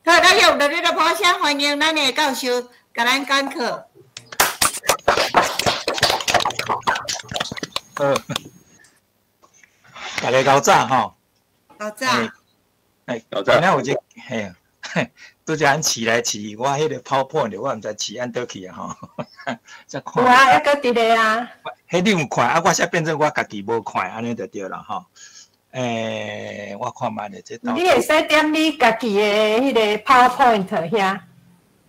好，咱用熱烈的拍聲歡迎咱的教授共咱講課。好，大家較早吼。較早。欸，今仔有一嘿，拄才按試來試，我彼個 PowerPoint 我毋知試按佗去啊吼。才看。有啊，猶閣佇咧啊。彼你有看啊？我才變做我家己無看，按呢就對啦吼。欸，我看覓咧，這。你會使點你家己的彼個 PowerPoint 遐。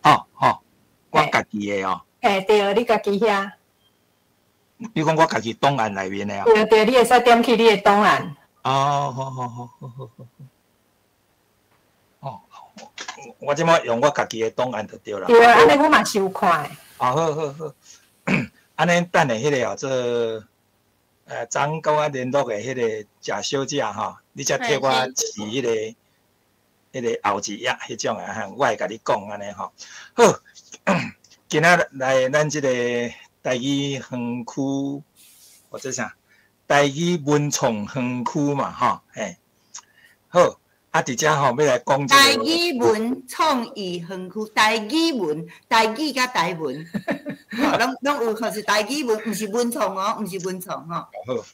吼吼，我家己的哦。嘿，對，你家己遐。你講我家己檔案內面的啊？對對，你會使點去你的檔案。哦，好好好好好好。哦，我這擺用我家己的檔案就對啦。對啊，按呢我嘛是有看的。哦，好好好，按呢等下彼個哦，做昨佮我聯絡的彼個賈小姐吼，你才替我試彼個後一頁彼種的，我會共你講按呢吼。好，今仔來咱這個台語園區，或者啥？台語文創園區嘛，吼，嘿，好。啊，佇遮吼，欲來講這個。台語文創意園區，台語文、台語佮台文，吼，攏攏有，吼是台語文，毋是文創哦，毋是文創吼。好，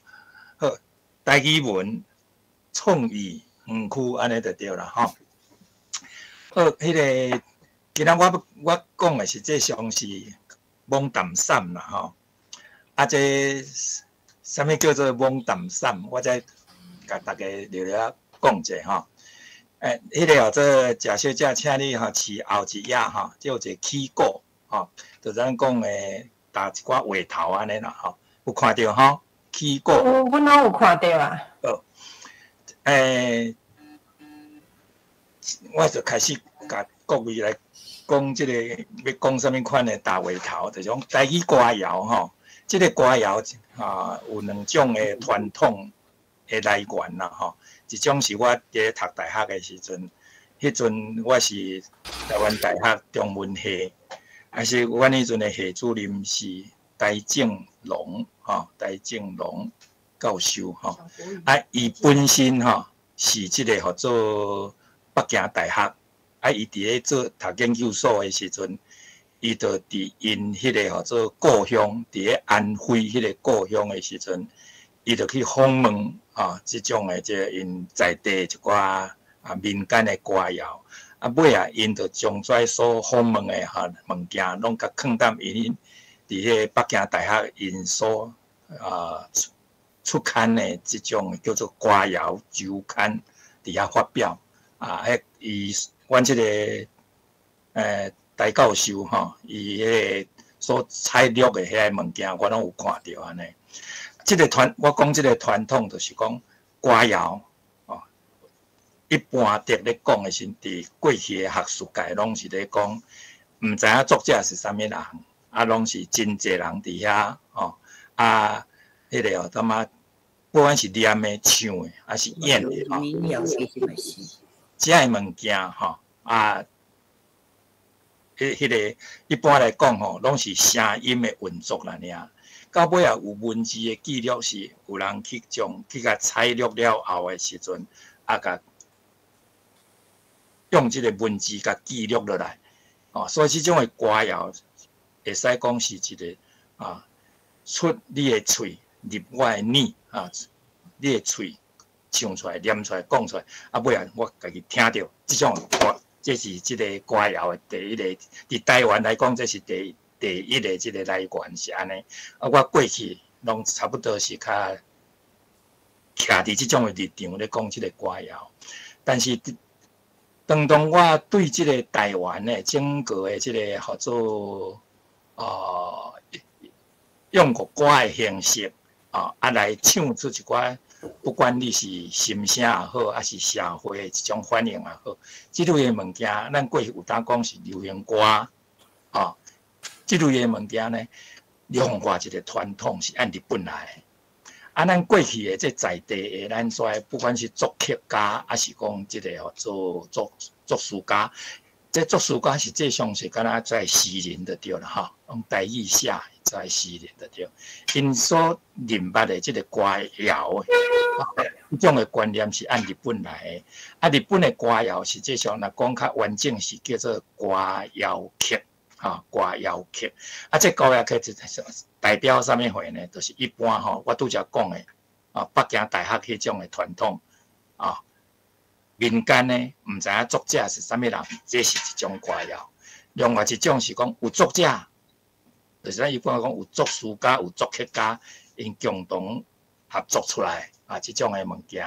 好，台語文創意園區按呢就對啦，吼。好，彼個今仔我我講的實際上是網站散啦，吼。啊，這啥物叫做網站散？我再共大家略略講者吼。欸，彼個哦，這賈小姐，請你吼試後一頁吼，這有一個起鼓吼，就咱講的打一寡話頭按呢啦吼，有看著吼？起鼓。有，阮攏有看著啊。好，欸，我就開始共各位來講這個欲講啥物款的打話頭，就是講台語歌謠吼，這個歌謠啊有兩種的傳統的來源啦吼。一種是我佇咧讀大學的時陣，彼陣我是台灣大學中文系，啊是阮彼陣的系主任是戴正龍，吼，戴正龍教授，吼，啊，伊本身吼是這個號做北京大學，啊，伊佇咧做讀研究所的時陣，伊就佇𪜶彼個號做故鄉，佇咧安徽彼個故鄉的時陣，伊就去訪問啊，這種的這𪜶在地一寡啊民間的歌謠，啊尾仔𪜶就將這所訪問的哈物件，攏共囥踮𪜶佇彼個北京大學𪜶所啊出出刊的這種叫做歌謠週刊佇遐發表啊，彼伊阮這個戴教授吼，伊彼個所採錄的遐個物件，我攏有看著按呢。這個傳，我講這個傳統，就是講歌謠哦。一般佇咧講的時陣，佇過去的學術界攏是咧講，毋知影作者是啥物人，啊，攏是真濟人佇遐哦。啊，彼個哦，感覺不管是念的、唱的，抑是演的吼，這个物件吼，啊，彼彼個一般來講吼，攏是聲音的運作啦爾。到尾仔有文字的記錄，是有人去將去共採錄了後的時陣，啊，共用這個文字共記錄落來，哦，所以這種的歌謠會使講是一個啊，出你的喙，入我的耳，啊，你的喙唱出來、念出來、講出來，啊，尾仔我家己聽著，這種歌，這是這個歌謠的第一個，佇台灣來講，這是第一個這個來源是按呢，啊，我過去攏差不多是較徛佇這種的立場咧講這個歌謠，但是當當我對這個台灣的整個的這個號做用國歌的形式啊，啊來唱出一寡，不管你是心聲也好，抑是社會的一種反應也好，這類的物件，咱過去有當講是流行歌啊。這類的物件呢，另外一個傳統是按日本來的。啊，咱過去的這在地的，咱說不管是作曲家，抑是講這個號做作作詞家，這作詞家實際上是敢若在詩人就對啦吼，用台語寫遮詩人就對。𪜶所認捌的這個歌謠，這種的觀念是按日本來的。啊，日本的歌謠實際上若講較完整是叫做歌謠曲，吼，歌謠曲。啊，這歌謠曲就代表啥物貨呢？就是一般吼，我拄才講的，啊，北京大學彼種的傳統，啊，民間呢，毋知影作者是啥物人，這是一種歌謠。另外一種是講有作者，就是咱一般講有作詞家、有作曲家，𪜶共同合作出來啊，這種的物件。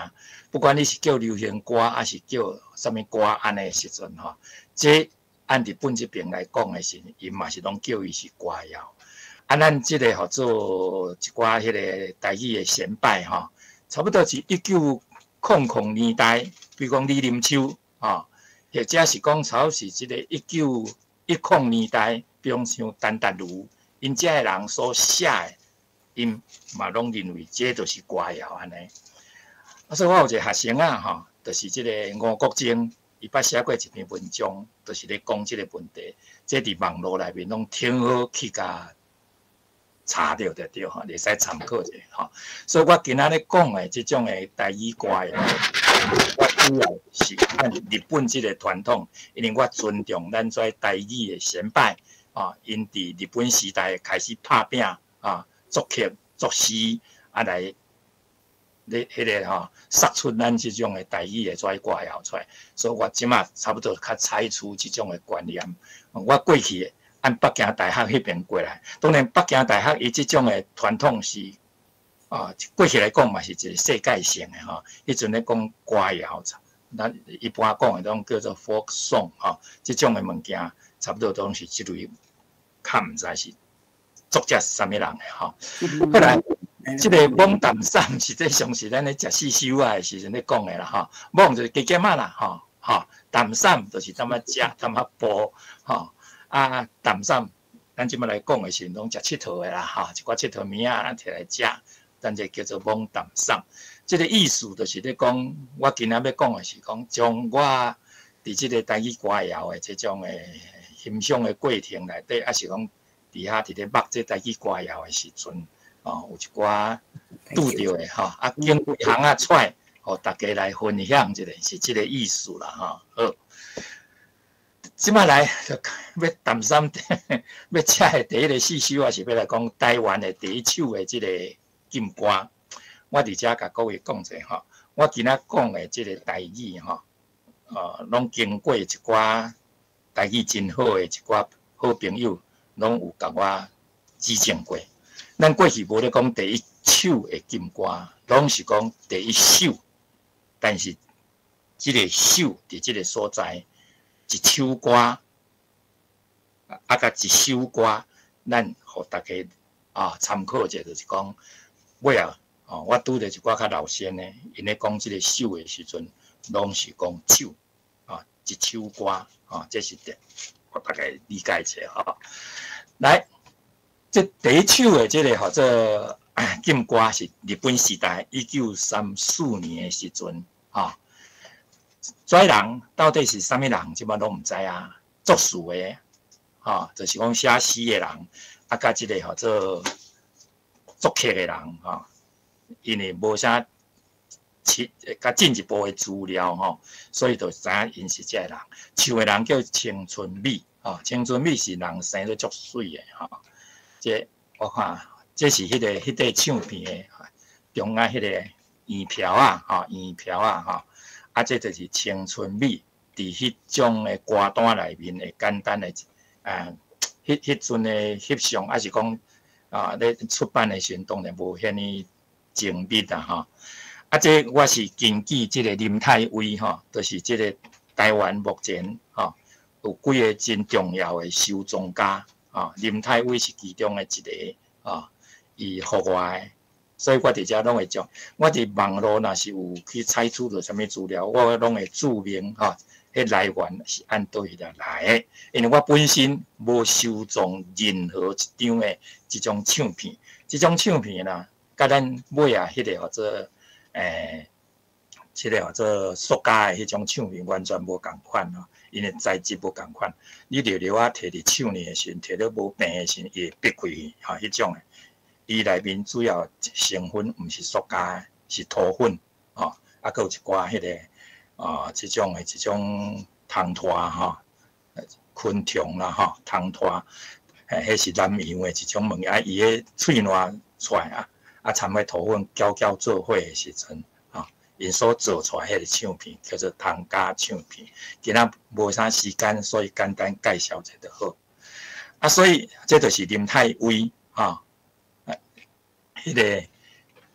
不管你是叫流行歌，抑是叫啥物歌，按呢時陣吼，這按日本這邊來講的時，𪜶嘛是攏叫伊是歌謠。啊，咱這個號做一寡彼個台語的先輩吼，差不多是1900年代，比如講李林秋吼，或者是講差不多是這個1910年代，比如像陳達如，𪜶遮的人所寫的，𪜶嘛攏認為這就是歌謠按呢。啊，所以我有一個學生啊，吼，就是這個吳國楨，伊捌寫過一篇文章，就是咧講這個問題，這佇網路內面攏挺好去共查著就對吼，會使參考者吼。所以我今仔日講的這種的台語歌謠，我主要是按日本這個傳統，因為我尊重咱這台語的先輩，啊，𪜶佇日本時代開始拍拚啊，作曲作詩啊來咧彼個吼，殺出咱這種的台語的這歌謠出來。所以我這馬差不多較採取這種的觀念。我過去按北京大學彼邊過來，當然北京大學伊這種的傳統是啊，過去來講嘛是一個世界性的吼。彼陣咧講歌謠，咱一般講的攏叫做 folk song 吼，這種的物件差不多攏是這類，較毋知是作者是啥物人的吼。後來，這個罔淡散實際上是咱咧食四手仔的時陣咧講的啦吼。罔就是加減仔啦吼，吼淡散就是淡仔食，淡仔步吼。啊，淡散，咱這馬來講的時陣，攏食𨑨迌的啦，吼，一寡𨑨迌物仔，咱摕來食，咱這叫做罔淡散。這個意思就是咧講，我今仔欲講的是講，將我佇這個台語歌謠的這種的欣賞的過程內底，抑是講佇遐佇咧目這台語歌謠的時陣，哦，有一寡拄著的吼，啊，經幾行仔出來，予大家來分享一下，是這個意思啦，吼，好。這馬來欲淡散欲食的第一個四首仔是欲來講台灣的第一首的這個禁歌。我佇遮共各位講者吼，我今仔講的這個台語吼，攏經過一寡台語真好的一寡好朋友，攏有共我指正過。咱過去無咧講第一首的禁歌，攏是講第一首，但是這個首佇這個所在。一首歌，啊，佮一首歌，咱予大家啊參考者，就是講，尾仔哦，我拄著一寡較老先的，𪜶咧講這個首的時陣，攏是講首啊，一首歌啊，這是對，予大家理解一下吼。來，這第一首的這個號做禁歌是日本時代1934年的時陣，吼。這人到底是啥物人？這馬攏毋知啊。作詞的，吼，就是講寫詩的人，啊，佮這個號做作曲的人，吼，因為無啥較進一步的資料，吼，所以就知影𪜶是這個人。唱的人叫青春美，吼，青春美是人生得足媠的，吼。這我看，這是彼個彼塊唱片的中間彼個圓票仔，吼，圓票仔，吼。啊，這就是青春美，佇彼種的歌單內面會簡單的，啊，彼陣的翕相，抑是講啊，咧出版的時陣當然無遐爾精密啦，吼。啊，這我是根據這個林太尉吼，就是這個台灣目前吼有幾個真重要的收藏家，吼，林太尉是其中的一個，吼，伊予我的。所以我佇遮攏會將，我佇網路若是有去採取著啥物資料，我攏會註明吼，彼來源是按佗位來的。因為我本身無收藏任何一張的這種唱片，這種唱片啦，佮咱尾仔彼個號做這個號做塑膠的彼種唱片完全無仝款吼。𪜶的材質無仝款。你尿尿仔摕佇手呢的時陣，摕了無平的時陣，伊會逼開去，吼，彼種的。伊內面主要成分毋是塑膠的，是塗粉，吼，啊，閣有一寡彼个啊，這種的這種蟲拖吼，昆蟲啦吼，蟲拖，嘿，彼是南洋的一種物件，啊，伊彼喙瀾出來啊，啊，摻彼塗粉攪攪做伙的時陣，吼，𪜶所做出來彼个唱片叫做湯家唱片。今仔無啥時間，所以簡單介紹者就好。啊，所以這就是林太尉，吼。彼个，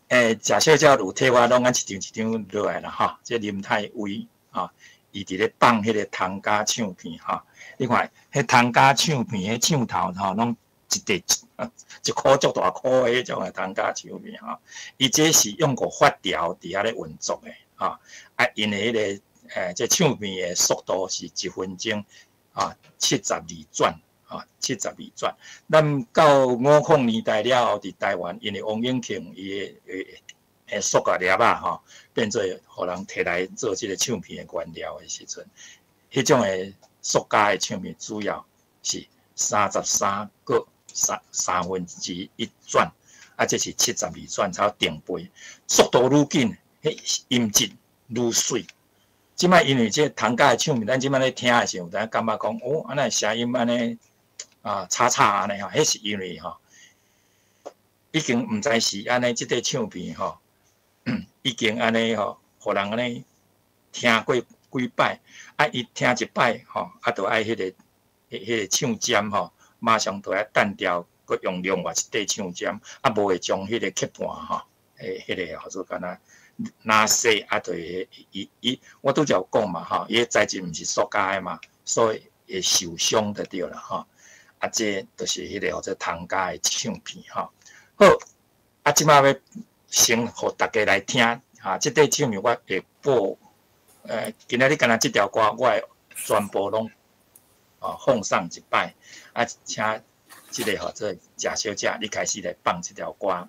賈小姐有替我攏按一張一張落來啦，吼。這林太尉，吼，伊佇咧放彼个湯家唱片，吼。你看，彼湯家唱片，彼唱頭吼，攏一塊一箍足大箍的彼種的湯家唱片，吼。伊這是用過發條佇遐咧運作的，吼。啊，𪜶的彼个，這唱片的速度是一分鐘，啊，72轉。啊，72轉。咱到50年代了後，佇台灣，因為王永慶伊的塑膠粒仔吼，變做予人摕來做這个唱片的原料的時陣，彼種的塑膠的唱片主要是33個1/3轉，啊，這是72轉才定飛，速度愈緊，彼音質愈媠。這擺因為這唐家的唱片，咱這擺咧聽的時候，有當感覺講，哦，按呢聲音按呢。啊，吵吵按呢吼，彼是因為吼，已經毋知是按呢，這塊唱片吼，已經按呢吼，予人按呢聽過幾擺，啊，伊聽一擺吼，啊，就愛彼个、彼个唱針吼，馬上就愛單調，閣用另外一塊唱針，啊，無會將彼个刻盤吼，彼个叫做敢若拿洗，啊，就會伊伊，我拄則有講嘛吼，伊个材質毋是塑膠的嘛，所以會受傷就對啦吼。啊，這就是彼个叫做唐家的唱片吼。好，啊，這擺欲先予大家來聽，哈，這塊唱片我會播，今仔日敢若這條歌，我會全部攏啊奉上一擺，啊，請這个叫做賈小姐，你開始來放這條歌。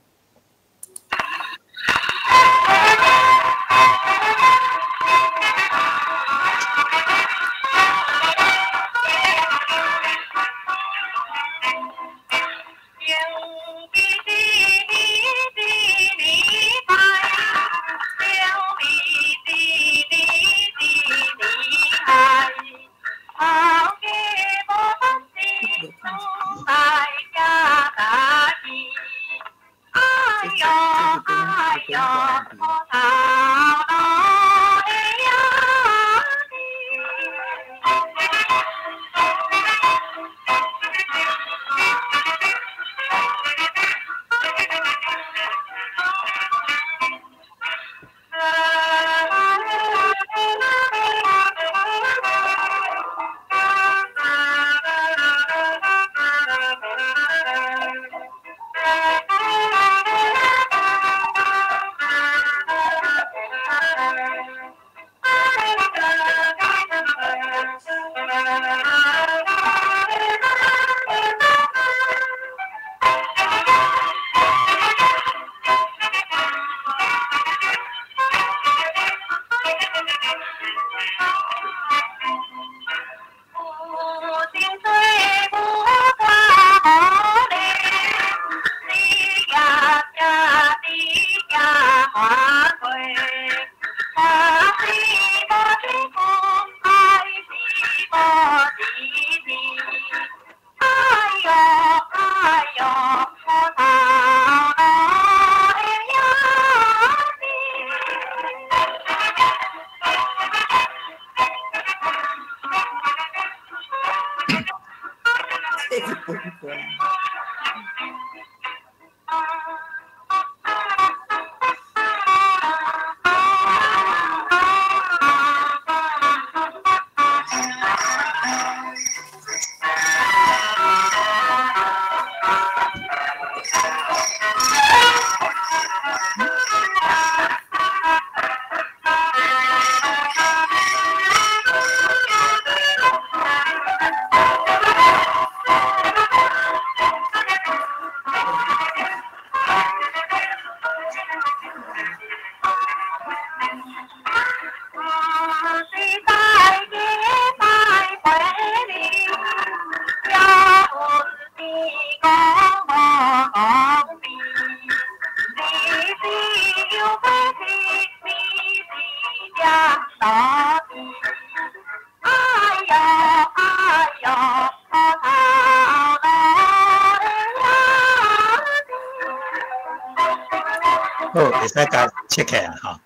好，會使共切起來吼。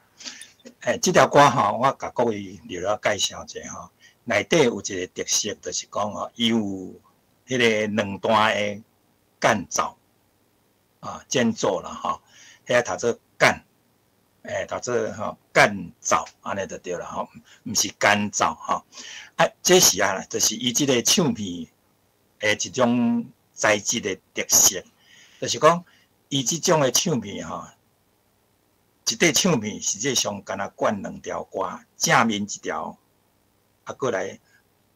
欸，這條歌吼，我共各位略略介紹者吼。內底有一個特色，就是講吼，伊有彼個兩段的間奏啊，間奏啦吼，彼個讀做間，欸，讀做吼間奏，按呢就對啦吼，毋是間奏吼。啊，這是啊，就是伊這個唱片的一種材質的特色，就是講伊這種的唱片吼，一塊唱片實際上敢若灌兩條歌，正面一條，啊，閣來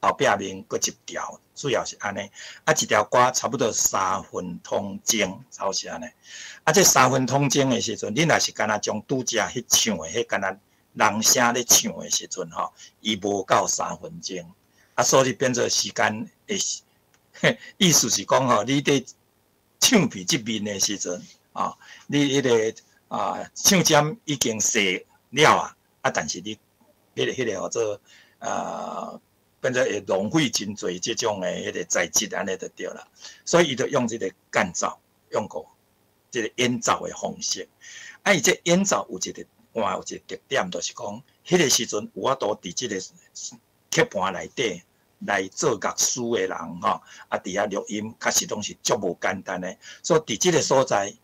後壁面閣一條，主要是按呢。啊，一條歌差不多3分鐘，差不多是按呢。啊，這三分鐘的時陣，你若是敢若將拄才彼唱的，彼敢若人聲咧唱的時陣吼，伊無夠三分鐘。啊，所以變做時間的意思是講吼，你佇唱片這面的時陣，啊，你彼個啊唱針已經踅了啊，啊，但是你彼個號做啊，變做會浪費真濟這種的彼個材質，按呢就對啦。所以伊就用這個間奏，用過這個演奏的方式。啊，伊這演奏有一個換有一個特點，就是講，彼個時陣有法度佇這個曲盤內底來做樂師的人吼，啊，佇遐錄音確實攏是足無簡單的。所以佇這個所在，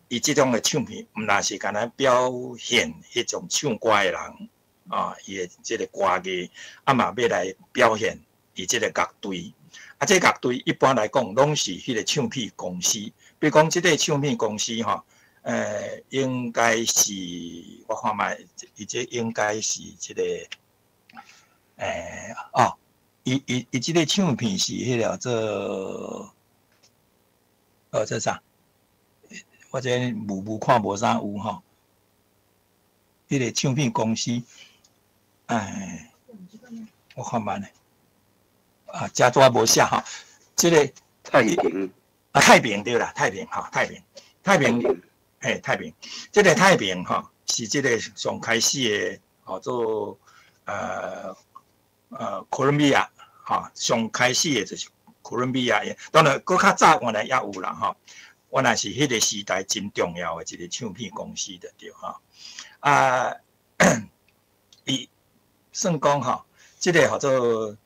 伊這種的唱片，毋但是干焦表現彼種唱歌的人啊，伊的這個歌藝，啊嘛欲來表現伊這個樂隊。啊，這個樂隊一般來講，攏是彼個唱片公司。比如講，這個唱片公司吼，應該是我看覓，伊這應該是這個，哦，伊這個唱片是彼個做，這啥？我這無看無啥有吼。彼個唱片公司，哎，我看覓呢？啊，遮拄仔無寫吼。這個太平啊，太平對啦，太平吼，太平，太平，嘿，太平，這個太平吼，是這個上開始的，號做哥倫比亞吼，上開始的就是哥倫比亞，當然閣較早原來也有啦吼，原來是彼個時代真重要的一個唱片公司就對吼。啊，伊算講吼，這個號做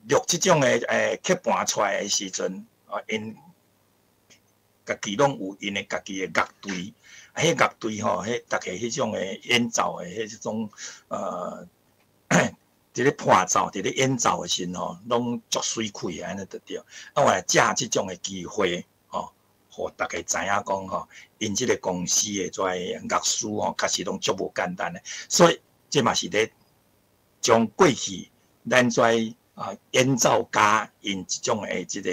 錄這種的曲盤出來的時陣，啊，𪜶家己攏有𪜶的家己的樂隊，啊，彼樂隊吼，彼逐家彼種的演奏的彼種佇咧伴奏、佇咧演奏的時陣吼，攏足媠氣按呢就對。啊，原來藉這種的機會吼，予逐家知影講吼，𪜶這個公司的這樂師吼，確實攏足無簡單的。所以這嘛是咧將過去咱這啊演奏家𪜶這種的這個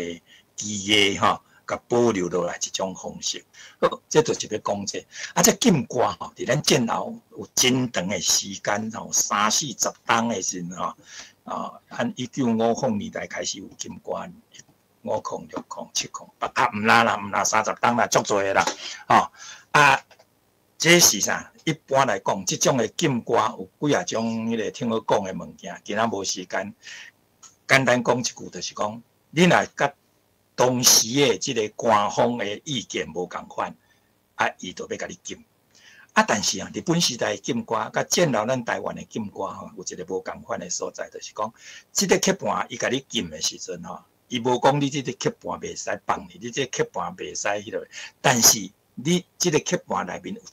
技藝吼，共保留落來一種方式。好，這就是欲講這。啊，這禁歌吼，佇咱戰後有真長的時間吼，三四十冬的時陣吼，啊，按1950年代開始有禁歌，五空、六空、七空、八啊，毋啦啦，毋啦30冬啦，足濟的啦，吼啊，這是啥？一般來講，這種的禁歌有幾仔種，彼個聽好講的物件，今仔無時間，簡單講一句，就是講，你若佮當時的這個官方的意見無仝款，啊，伊就欲共你禁。啊，但是啊，日本時代的禁歌，佮戰後咱台灣的禁歌吼，有一個無仝款的所在，就是講，這個曲盤伊共你禁的時陣吼，伊無講你這個曲盤袂使放你，你這個曲盤袂使彼落，但是你這個曲盤內面有一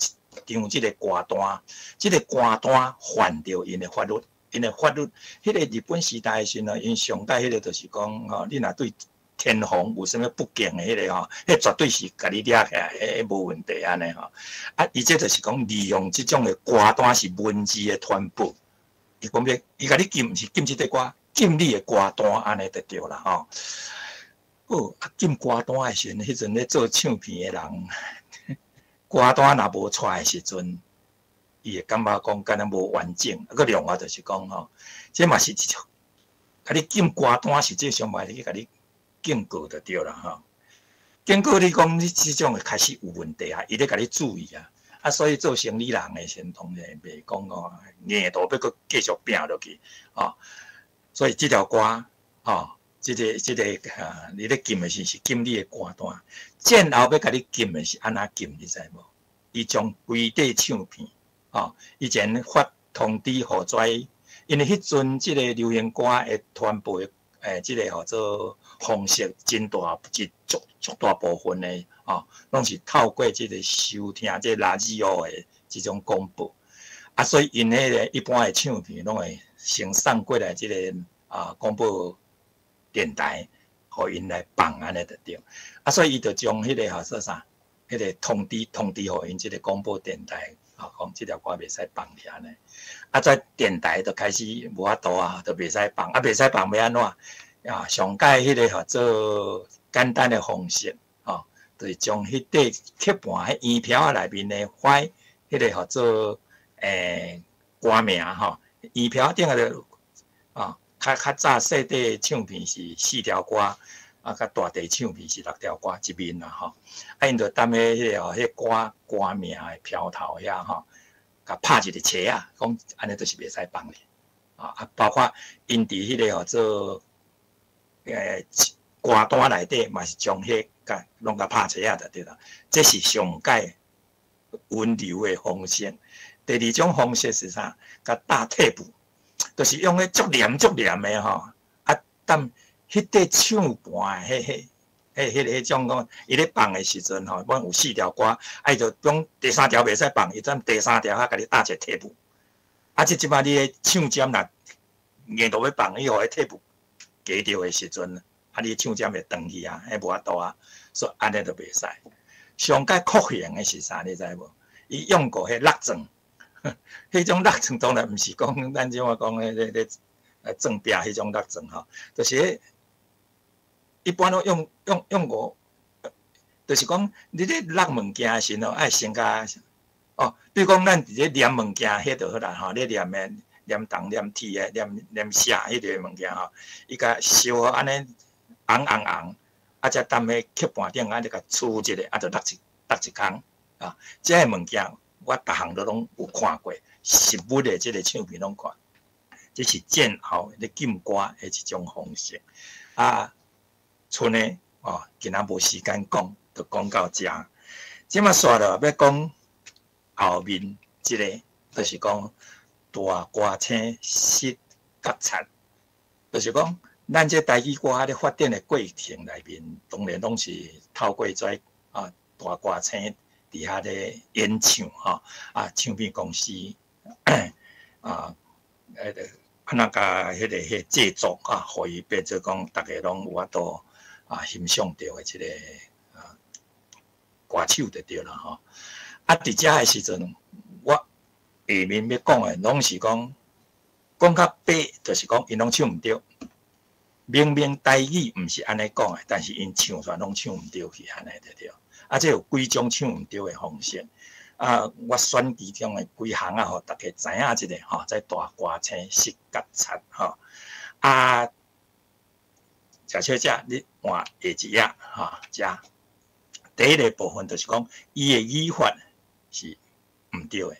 張這個歌單，這個歌單犯著𪜶的法律，𪜶的法律，彼個日本時代的時陣，𪜶上蓋彼個就是講吼，你若對天皇有啥物不敬的彼個吼，彼絕對是共你掠起來，彼無問題按呢吼。啊，伊這就是講利用這種的歌單是文字的傳播，伊講欲，伊共你禁，毋是禁這塊歌，禁你的歌單按呢就對啦吼。好，啊，禁歌單的時陣，彼陣咧做唱片的人，歌單若無出來的時陣，伊會感覺講敢若無完整。啊，閣另外就是講吼，這嘛是一種，共你禁歌單實際上嘛是去共你警告就對啦吼。警告你講你這種會開始有問題啊，伊咧共你注意啊。啊，所以做生理人的時陣，當然袂講哦，硬度欲閣繼續拼落去，吼。所以這條歌，吼，這個啊，你咧禁的時是禁你的歌單，戰後欲共你禁的是按怎禁，你知無？伊將規塊唱片，吼，以前發通知予遮，因為彼陣這个流行歌的傳播這个號做方式真大一足足大部分的，吼，攏是透過這个收聽這个 radio 的這種廣播，啊，所以𪜶彼个一般的唱片攏會先送過來這个廣播電台，予𪜶來放按呢就對。啊，所以伊就將彼个號做啥？彼个通知予𪜶這个廣播電台，啊，講這條歌袂使放遐呢。啊，這電台就開始無法度啊，就袂使放。啊，袂使放欲按怎？啊，上蓋彼个號做簡單的方式，吼，就是將彼塊刻盤彼圓票仔內面的塊，彼个號做歌名吼，圓票頂仔就啊，較早細塊唱片是四條歌，啊，較大塊唱片是六條歌一面啦吼。啊，𪜶就踮彼彼个吼，彼歌歌名的標頭遐吼，共拍一个斜仔，講按呢就是袂使放咧。啊，包括𪜶佇彼个號做歌單內底嘛是將彼共攏共拍斜仔就對啦。這是上蓋溫柔的方式。第二種方式是啥？共貼布，就是用彼足黏足黏的吼，啊，踮彼塊唱盤彼彼彼彼个彼種講，伊咧放的時陣吼，阮有四條歌，啊，伊就講第三條袂使放，伊踮第三條遐共你貼一個貼布。啊，這這擺你咧唱針若硬著欲放，伊予彼貼布夾著的時陣，啊，你唱針會斷去啊，彼無法度啊，所以按呢就袂使。上蓋酷刑的是啥？你知無？伊用過彼橐鑽，彼種橐鑽當然毋是講咱這馬講彼咧咧鑽壁彼種橐鑽吼，就是彼一般攏用過，就是講你咧橐物件的時陣，愛先共哦，比如講咱佇咧黏物件，彼就好啦吼，咧黏的黏銅、黏鐵的、黏黏錫彼个物件吼，伊共燒按呢紅紅紅，啊，才踮彼刻盤頂按呢共吹一下，啊，就落一落一空啊。這个物件我逐項都攏有看過，實物的這个唱片攏看。這是戰後咧禁歌的一種方式。啊，賰呢，哦，今仔無時間講，就講到遮。這馬煞落欲講後面這个，就是講大歌星失覺察，就是講咱這台語歌咧發展的過程內面，當然攏是透過這大歌星佇遐咧演唱吼，啊，唱片公司啊，彼个按怎共彼个彼个製作啊，予伊變做講逐家攏有法度欣賞著的這个歌手就對啦吼。啊，佇遮的時陣，我下面欲講的攏是講講較白，就是講𪜶攏唱毋對。明明台語毋是按呢講的，但是𪜶唱出來攏唱毋對去，按呢就對。啊，這有幾種唱毋對的方式。啊，我選其中的幾項啊，予大家知影一下吼，這大歌星失覺察吼。啊，賈小姐，你換下一頁吼，遮第一个部分就是講伊的語法是毋對的，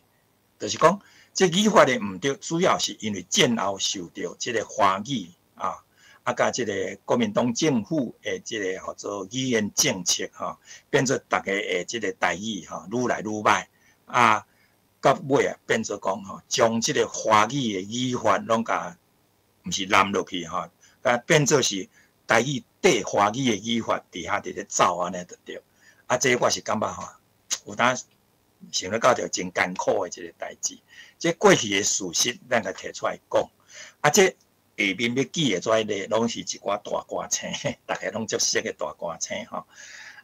就是講這語法的毋對，主要是因為戰後受著這个華語啊，啊，佮這个國民黨政府的這个號做語言政策吼，變做逐家的這个台語吼愈來愈䆀，啊，到尾啊變做講吼，將這个華語的語法攏共毋是濫落去吼，啊，變做是台語綴華語的語法佇遐佇咧走按呢就對。啊，這我是感覺吼，有當想欲到著真艱苦的一个代誌。這過去的事實，咱共提出來講。啊，這下面欲舉的這例，攏是一寡大歌星，逐家攏足熟的大歌星吼。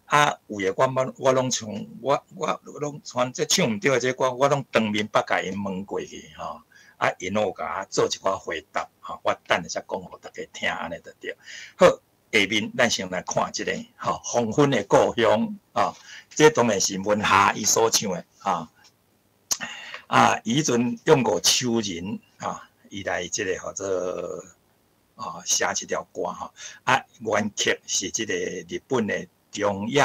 啊，有的我攏唱，我攏像這唱毋對的這歌，我攏當面捌共𪜶問過去吼。啊，𪜶攏有共我做一寡回答吼，我等下才講予大家聽按呢就對。好，下面咱先來看這個吼，黃昏的故鄉啊，這當然是文夏伊所唱的啊。啊，伊彼陣用過秋人啊，伊來這個號做啊寫這條歌吼。啊，原曲是這個日本的中野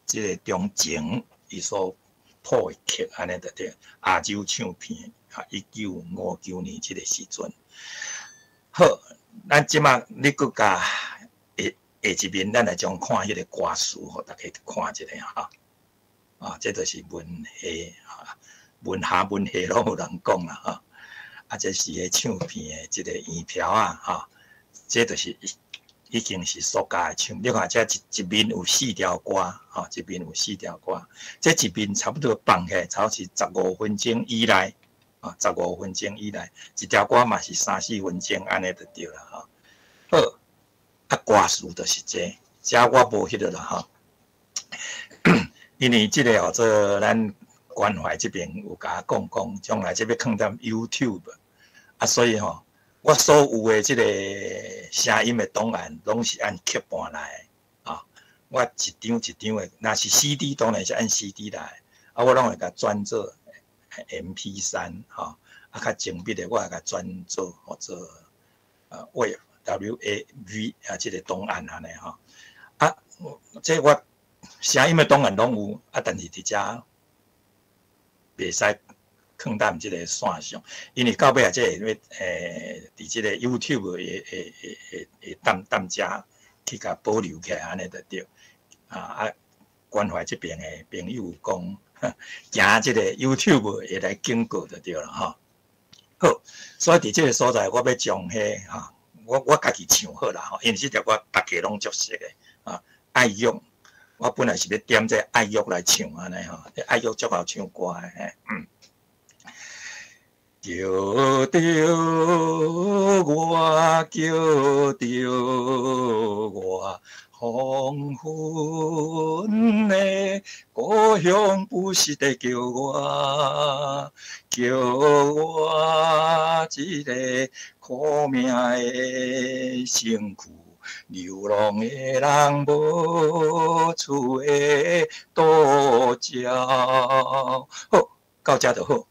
這個中晴伊所譜的曲，按呢就對。亞洲唱片啊，1959年這個時陣。好，咱這馬你閣共下下一面，咱來將看彼个歌詞，予大家看一下哈。啊，這就是文學啊，文學文學攏有人講啦，吼。啊，這是彼唱片的這个圓票啊，吼，這就是已經是塑膠的唱。你看這一面有四條歌，吼，一面有四條歌，這一面差不多放起來，差不多是十五分鐘以內，啊，十五分鐘以內，一條歌嘛是三四分鐘，按呢就對啦，吼。好，啊，歌詞就是這，這我無彼个啦，吼。因為這个號做咱關懷這邊有共我講講，將來這欲囥佇 YouTube，啊，所以吼，我所有的這个聲音的檔案，攏是按刻盤來的，啊，我一張一張的，若是 CD 當然是按 CD 來，啊，我攏會共轉做 MP3，吼，啊，較精密的我會共轉做號做WAV W A V 啊，這个檔案按呢吼，啊，這我聲音的檔案攏有，啊，但是佇遮袂使囥佇這个線上，因為到尾啊，這會欲佇這个 YouTube 會會會會會踮踮遮去共保留起來，按呢就對。啊，關懷這邊的朋友講，驚這個 YouTube 會來警告就對啦，吼。好，所以佇這个所在，我欲將彼吼，我家己唱好啦，吼，因為這條歌逐家攏足熟的啊，愛玉。我本來是欲點這愛玉來唱按呢吼，這愛玉足𠢕唱歌的，嗯。叫著我，叫著我，黃昏的故鄉不時地叫我，叫我這个苦命的身軀。流浪的人無厝的倒鳥。好，到遮就好。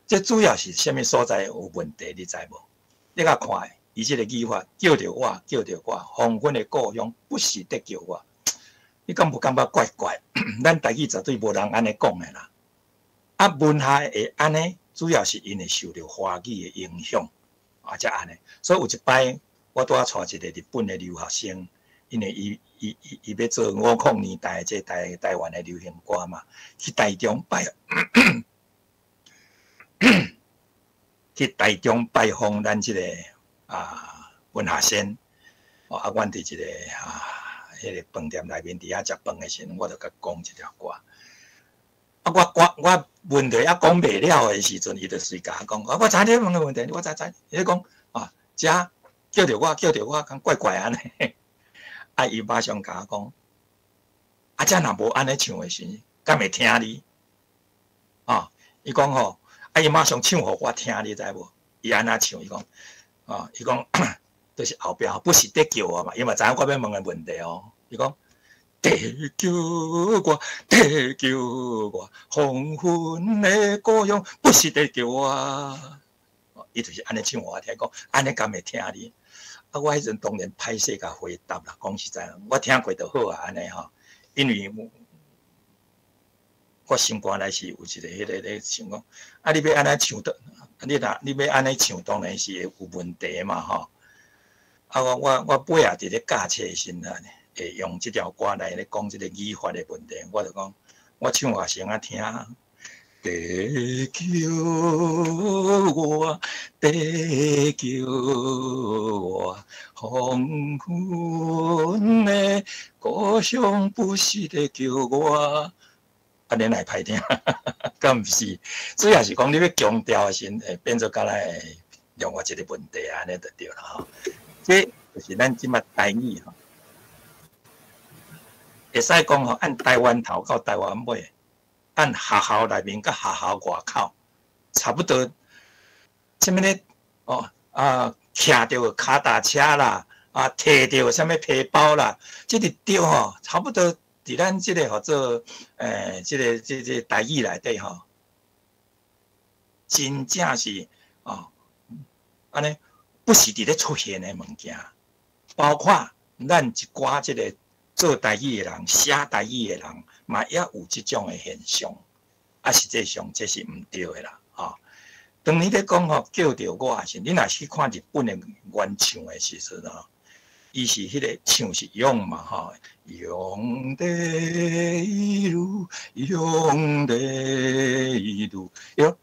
這主要是啥物所在有問題，你知無？你共看，伊這个語法叫著我，叫著我，黃昏的故鄉不時地叫我。你敢無感覺怪怪？咱台語絕對無人按呢講的啦。啊，文學會按呢，主要是因為受著華語的影響，啊，才按呢。所以有一擺，我拄仔帶一個日本的留學生，因為伊欲做50年代這台灣的流行歌嘛，去台中拜訪咱這個啊文學先，哦啊，阮佇一個啊彼个飯店內面佇遐食飯的時陣，我就共講這條歌。啊，我問題猶講袂了的時陣，伊就隨共我講，啊，我知你問的問題，我知知。伊講啊，遮叫著我，叫著我，敢怪怪按呢。啊，伊馬上共我講，啊，遮若無按呢唱的時，敢會聽你？啊，伊講吼，啊，伊馬上唱予我聽，你知無？伊按怎唱？伊講，啊，伊講，就是後壁不時佇叫我嘛，伊嘛知影我欲問的問題哦。伊講，地叫我，地叫我，黃昏的故鄉不時佇叫我。伊就是按呢唱予我聽，講按呢敢會聽你？啊，我彼陣當然歹勢共回答啦，講實在，我聽過就好啊，按呢吼，因為我心肝內是有一個彼个咧想講，啊，你欲按呢唱的，你若你欲按呢唱，當然是會有問題嘛吼。啊，我尾仔佇咧教冊的時陣啊，會用這條歌來咧講這个語法的問題，我就講，我唱予學生仔聽。地叫我，地叫我，黃昏的故鄉不時地叫我。按呢會歹聽，敢毋是？主要是講你欲強調的時陣，會變做敢若會另外一個問題按呢就對啦吼。這就是咱這馬台語吼，會使講吼，按台灣頭到台灣尾，按學校內面佮學校外口，差不多，啥物咧？哦啊，騎著跤踏車啦，啊，提著啥物皮包啦，這個著吼，差不多佇咱這个號做這个這台語內底吼，真正是哦，按呢不時佇咧出現的物件，包括咱一寡這个做台語的人、寫台語的人，嘛也有這種的現象。啊，實際上這是毋對的啦，吼。當你咧講吼叫著我時，你若去看日本的原唱的時陣吼，伊是彼个唱是勇嘛吼，勇第一路，勇第一路，喲，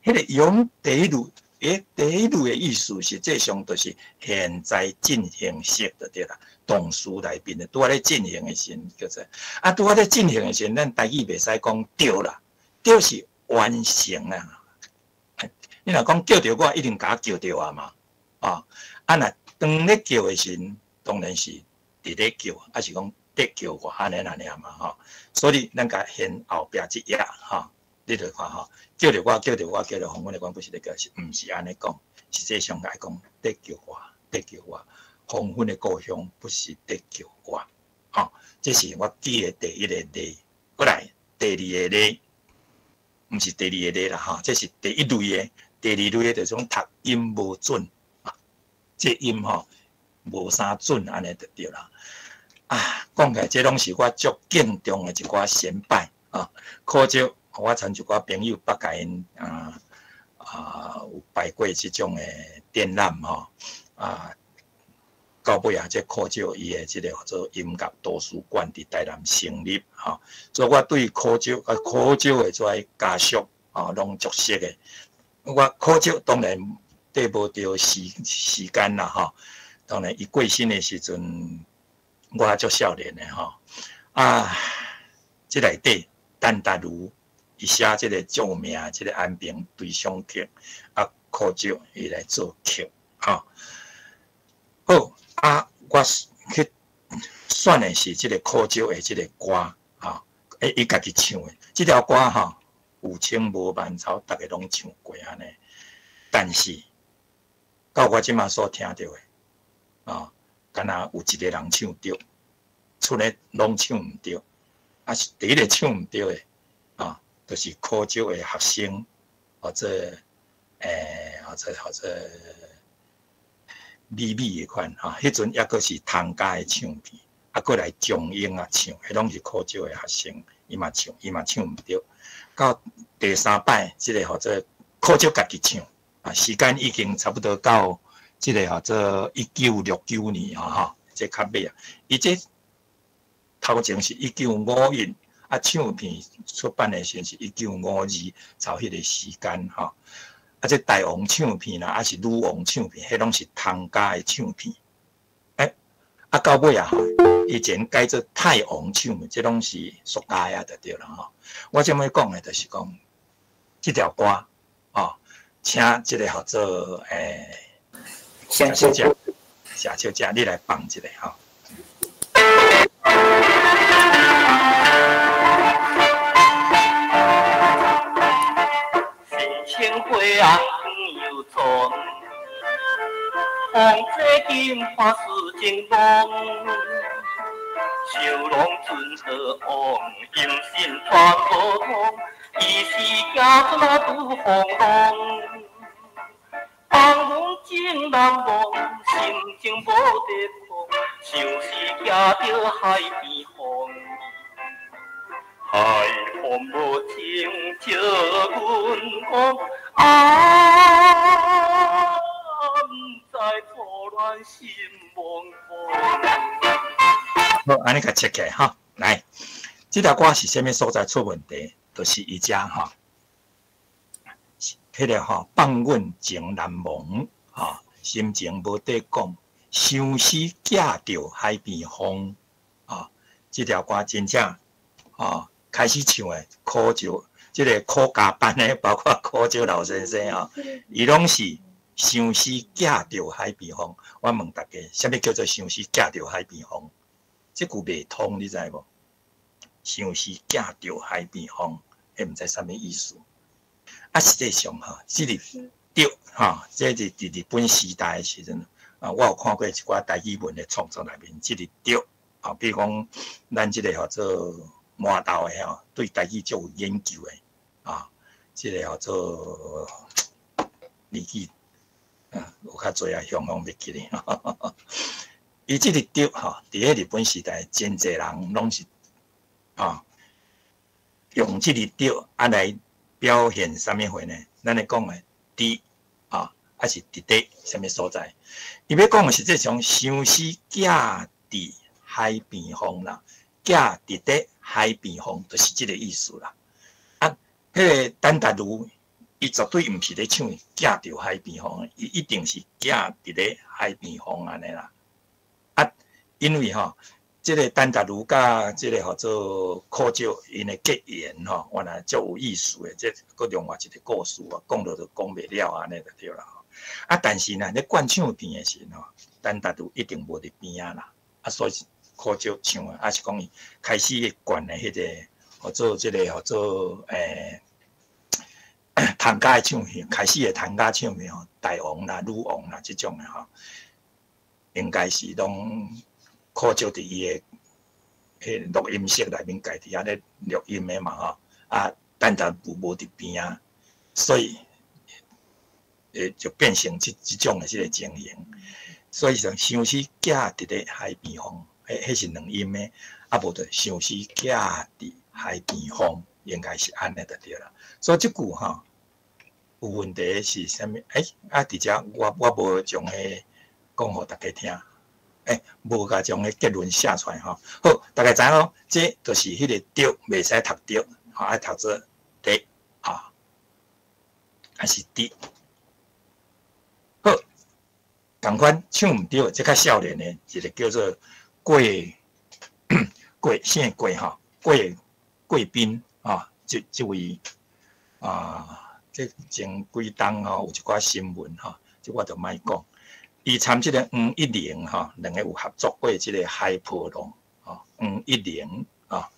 彼个勇第一路，欸，第一路的意思实际上就是现在进行式就对啦，動詞內面的拄仔咧進行的時陣叫做，啊，拄仔咧進行的時陣，咱台語袂使講著啦，著是完成啊。你若講叫著我，一定共我叫著啊嘛，啊，啊若當咧叫的時陣，當然是佇咧叫，抑是講咧叫我按呢按呢嘛吼。所以咱共現後壁這頁吼，你著看吼，叫著我，叫著我，叫著黃昏的光，不是咧叫，是毋是按呢講？實際上來講，咧叫我，咧叫我，黃昏的故鄉不是咧叫我，吼，這是我記的第一个例。過來第二个例，毋是第二个例啦，吼，這是第一類的。第二類的就是講讀音無準啊，這音吼無啥準，按呢就對啦。啊，講起來，這攏是我足敬重的一寡先輩啊。可惜我曾一寡朋友捌共𪜶有排過這種的展覽吼啊。到尾啊，這可少伊的這个叫做音樂圖書館佇台南成立吼，所以我對可少啊可少的這个家屬啊，攏足熟的。我可少當然綴無著時間啦吼，當然伊過身的時陣，我足少年的吼。啊，這內底陳達如伊寫這个著名的這个安平隨想曲，啊，可少伊來作曲吼。好，啊，我去選的是這个可少的這个歌，吼，欸，伊家己唱的這條歌吼。有清無萬草，逐个攏唱過按呢。但是到我這馬所聽著的，啊，敢若有一个人唱著，剩的攏唱毋著。啊，是第一个唱毋著的，啊，就是可少的學生，或者，欸，或者美美的款，哈，彼陣猶閣是湯家的唱片，啊，閣來中英啊唱，彼攏是可少的學生，伊嘛唱，伊嘛唱毋著。到第三擺，這个號做可少家己唱，啊，時間已經差不多到這个號做1969年啊，吼，這較尾啊，伊這頭前是1951，啊，唱片出版的時陣是1952，湊彼个時間吼。啊，這大王唱片啦，抑是女王唱片，彼攏是湯家的唱片。欸，啊，到尾啊，以前改做太王唱片，這攏是俗家的就對啦吼。我這欲講的，就是講這條歌，哦，請這个號做欸，謝小姐，謝小姐，你來放一下吼。新鮮花紅又春，風吹金花似情濃，小龍春和王，音信傳無通，伊是行出那拄風浪，放阮情難忘，心情無得講，想是行著海邊風。海風無情笑阮講，啊，毋知初戀心茫茫。好，按呢共切起來哈，來，這條歌是啥物所在出問題？就是伊遮吼，彼个吼放阮情難忘，吼心情無得講，相思寄著海邊風，啊，這條歌真正。哦，開始唱的可少，這个苦家班的，包括可少老先生吼，伊攏是相思寄著海邊風。我問大家，啥物叫做相思寄著海邊風？這句袂通，你知無？相思寄著海邊風，彼毋知啥物意思。啊，實際上吼，這个著吼，這是佇日本時代的時陣啊，我有看過一寡台語文的創作內面，這个著啊，比如講咱這个號做麻豆的吼，對台語足有研究的啊，這个號做年紀啊有較濟啊，雄雄袂記咧。伊這个著吼，佇咧日本時代，真濟人攏是啊，用這个著啊來表現啥物貨呢？咱咧講的佇啊，抑是佇咧啥物所在？伊欲講的是這種相思寄佇海邊風啦，寄佇咧海邊風，就是這个意思啦。啊，彼个陳達如，伊絕對毋是咧唱寄著海邊風，伊一定是寄佇咧海邊風按呢啦。啊，因為吼，這个陳達如佮這个號做苦石𪜶的結緣吼，原來足有意思的，這閣另外一个故事啊，講落就講袂了按呢就對啦。啊，但是呢，咧灌唱片的時吼，陳達如一定無佇邊仔啦，啊，所以苦石唱的，抑是講伊開始灌的彼个，號做這个號做唐家的唱片，開始的唐家唱片吼，大王啦、女王啦這種的吼，應該是攏苦石佇伊的彼錄音室內面家己遐咧錄音的嘛吼，啊，陳達如無佇邊仔，所以就變成這種的這个情形。所以說，相思寄佇咧海邊風，彼是兩音的，啊無就相思寄佇海邊風，應該是按呢就對啦。所以這句吼有問題是啥物？啊，佇遮我無將彼講予大家聽，無共將彼結論寫出來吼。好，大家知影囉，這就是彼个著袂使讀著，吼愛讀做佇啊，還是佇。好，仝款唱毋著，這較少年的一个叫做郭郭姓郭吼，郭郭斌啊，這位啊，這前幾冬吼有一寡新聞吼，這我就莫講。伊參這个黃一玲吼，兩个有合作過這个海波浪吼，黃一玲啊。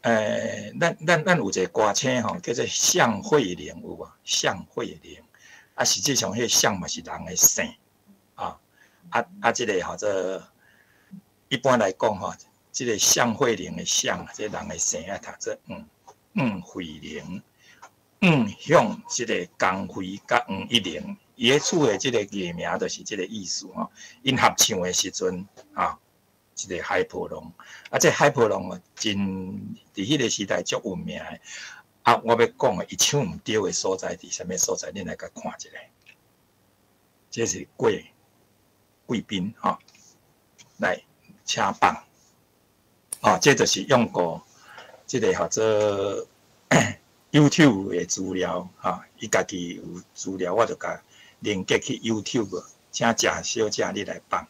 咱有一个歌星吼，叫做向慧玲有無？向慧玲。啊，實際上彼个向嘛是人的姓，啊啊啊！這个號做一般來講吼，這个向慧玲的向，這个人的姓愛讀做黃黃慧玲，黃向這个江輝佮黃一玲，伊咧取的這个藝名就是這个意思吼。𪜶合唱的時陣啊，這个海波浪，啊，這海波浪哦，真佇彼个時代足有名的。啊，我欲講的，伊唱毋著的所在佇啥物所在？恁來共看一下。這是郭貴賓吼，來請放。哦，這就是用過這个號做 YouTube 的資料，吼，伊家己有資料，我就共連結去 YouTube，請賈小姐你來放。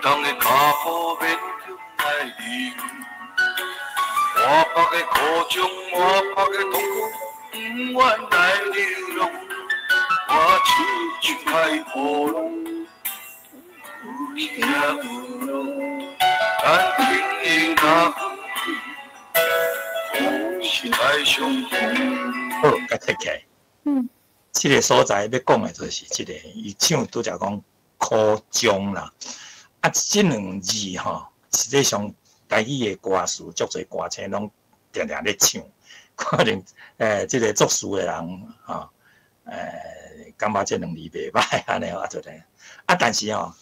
當的跤步勉強來行，滿腹的苦衷，滿腹的痛苦，不願來流浪。我唱一海波浪，有起有落，咱天意若分，风是来相逢。好，共提起来。這个所在欲講的就是這个，伊唱拄才講苦衷啦。啊，這兩字吼，實際上台語的歌詞，足濟歌星攏定定咧唱，可能這个作詞的人吼，感覺這兩字袂䆀按呢啊，就咧。啊，但是吼，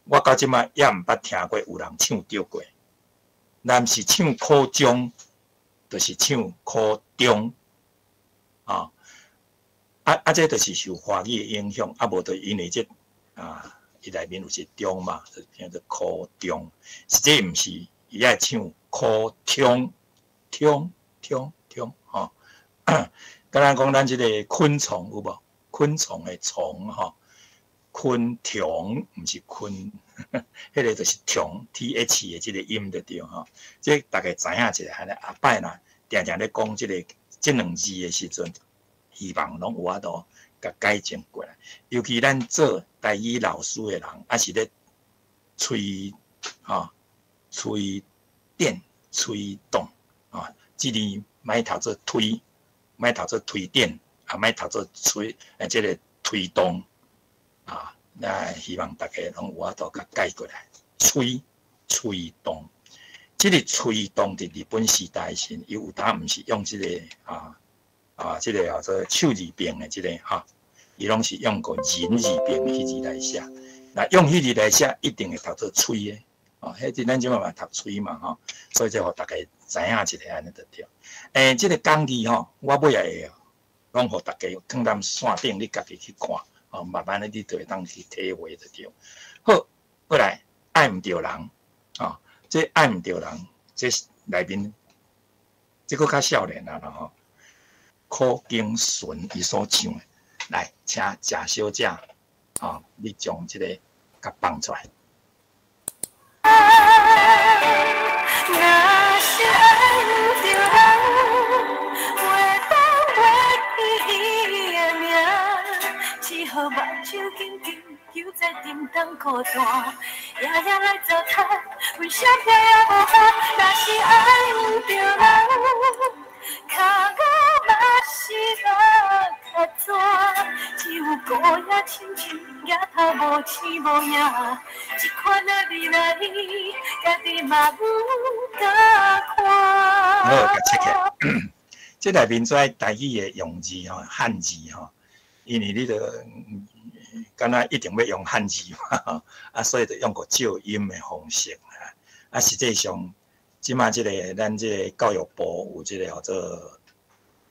我到這擺猶毋捌聽過有人唱著過。若毋是唱苦衷，就是唱苦中，啊啊，這就是受華語的影響，啊，無就因為這啊。伊內面有一個中嘛，就變做苦中。實際毋是，伊愛唱苦衷，衷衷衷吼。敢若講咱這个昆蟲有無？昆蟲的蟲吼，昆蟲毋是昆，彼个就是蟲 T H 的這个音就對吼。這大家知影一下，按呢後擺若定定咧講這个這兩字的時陣，希望攏有法度共改正過來。尤其咱做台語老師的人，抑是咧催吼催電、催動啊，這字莫讀做推，莫讀做推電，啊，莫讀做催，這个推動啊。那希望大家攏有法度共改過來。催催動，這个催動佇日本時代時，伊有當毋是用這个啊啊，這个叫做手字邊的這个哈。伊攏是用個人字邊彼字來寫，若用彼字來寫，一定會讀做催的。哦，彼陣咱這擺嘛讀喙嘛吼，所以這予大家知影一下按呢就對。欸，這個講義吼，我尾仔會攏予大家放踮線頂，你家己去看，哦，慢慢的你就會當去體會就對。好，過來愛毋著人，哦，這愛毋著人，這內面這閣較少年啊啦吼，柯景純伊所唱的，來，請賈小姐，哦，你將這個共放出來。若是愛毋著人，袂當袂記伊的名，只好目睭緊緊，猶在沉重孤單，夜夜來糟蹋，阮相片也無法。若是愛毋著人，跤骨嘛是肉較紙，只有孤影親像額頭無生無影，這款的未來，家己嘛毋敢看。好，共切起。這內面跩台語的用字吼，漢字吼，因為你著敢若一定欲用漢字嘛，啊，所以就用個照音的方式啊。啊，實際上，這馬這个咱這个教育部有這个號做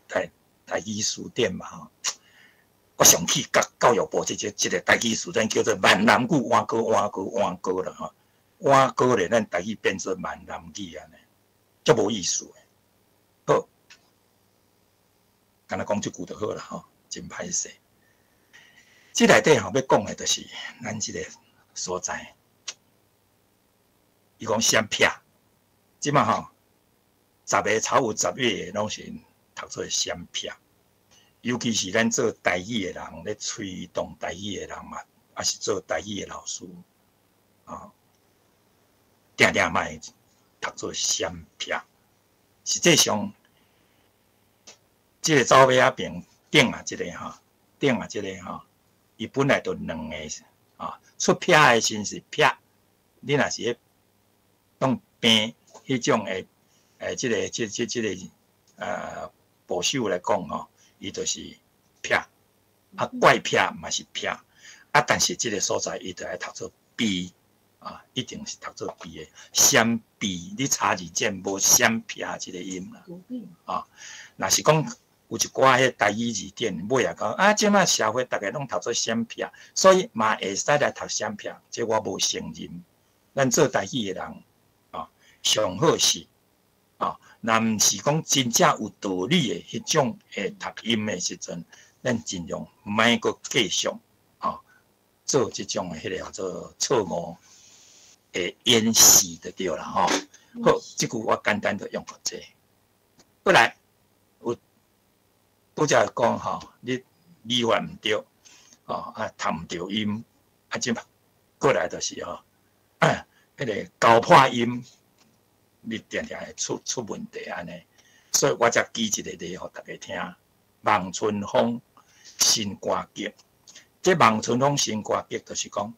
台語辭典嘛吼。我上氣教教育部這個台語辭典叫做閩南語換歌換歌換歌啦吼，換歌咧，咱台語變做閩南語按呢，足無意思的。好，敢若講這句就好啦吼，真歹勢。這內底吼欲講的，就是咱這個所在。伊講閃撇，這馬吼10个草有10個攏是讀做閃撇，尤其是咱做台語的人，咧推動台語的人嘛，抑是做台語的老師，啊，定定嘛會讀做閃撇。實際上，這个走馬仔邊頂啊，這个吼，頂啊，這个吼，伊本來就兩個啊，出撇的時陣是撇，你若是彼當平彼種的，這个、這、這、這个部首來講吼，伊就是撇，啊怪撇嘛是撇，啊但是這个所在伊就愛讀做 B 啊，一定是讀做 B 的，閃 B，你查字典無閃撇這个音啦，啊，若是講有一寡彼台語字典尾仔講啊，這馬社會逐个攏讀做閃撇，所以嘛會使來讀閃撇，這我無承認。咱做台語的人啊，上好是啊，若毋是講真正有道理的彼種的讀音的時陣，咱盡量莫閣繼續啊做這種的彼个叫做錯誤的演示就對啦吼。好，這句我簡單就用過這。過來有拄才講吼，你語法毋對，吼啊讀毋著音，啊這過來就是吼，彼个交破音，你定定會出問題按呢。所以我才舉一個例予大家聽，望春風新歌劇。這望春風新歌劇就是講，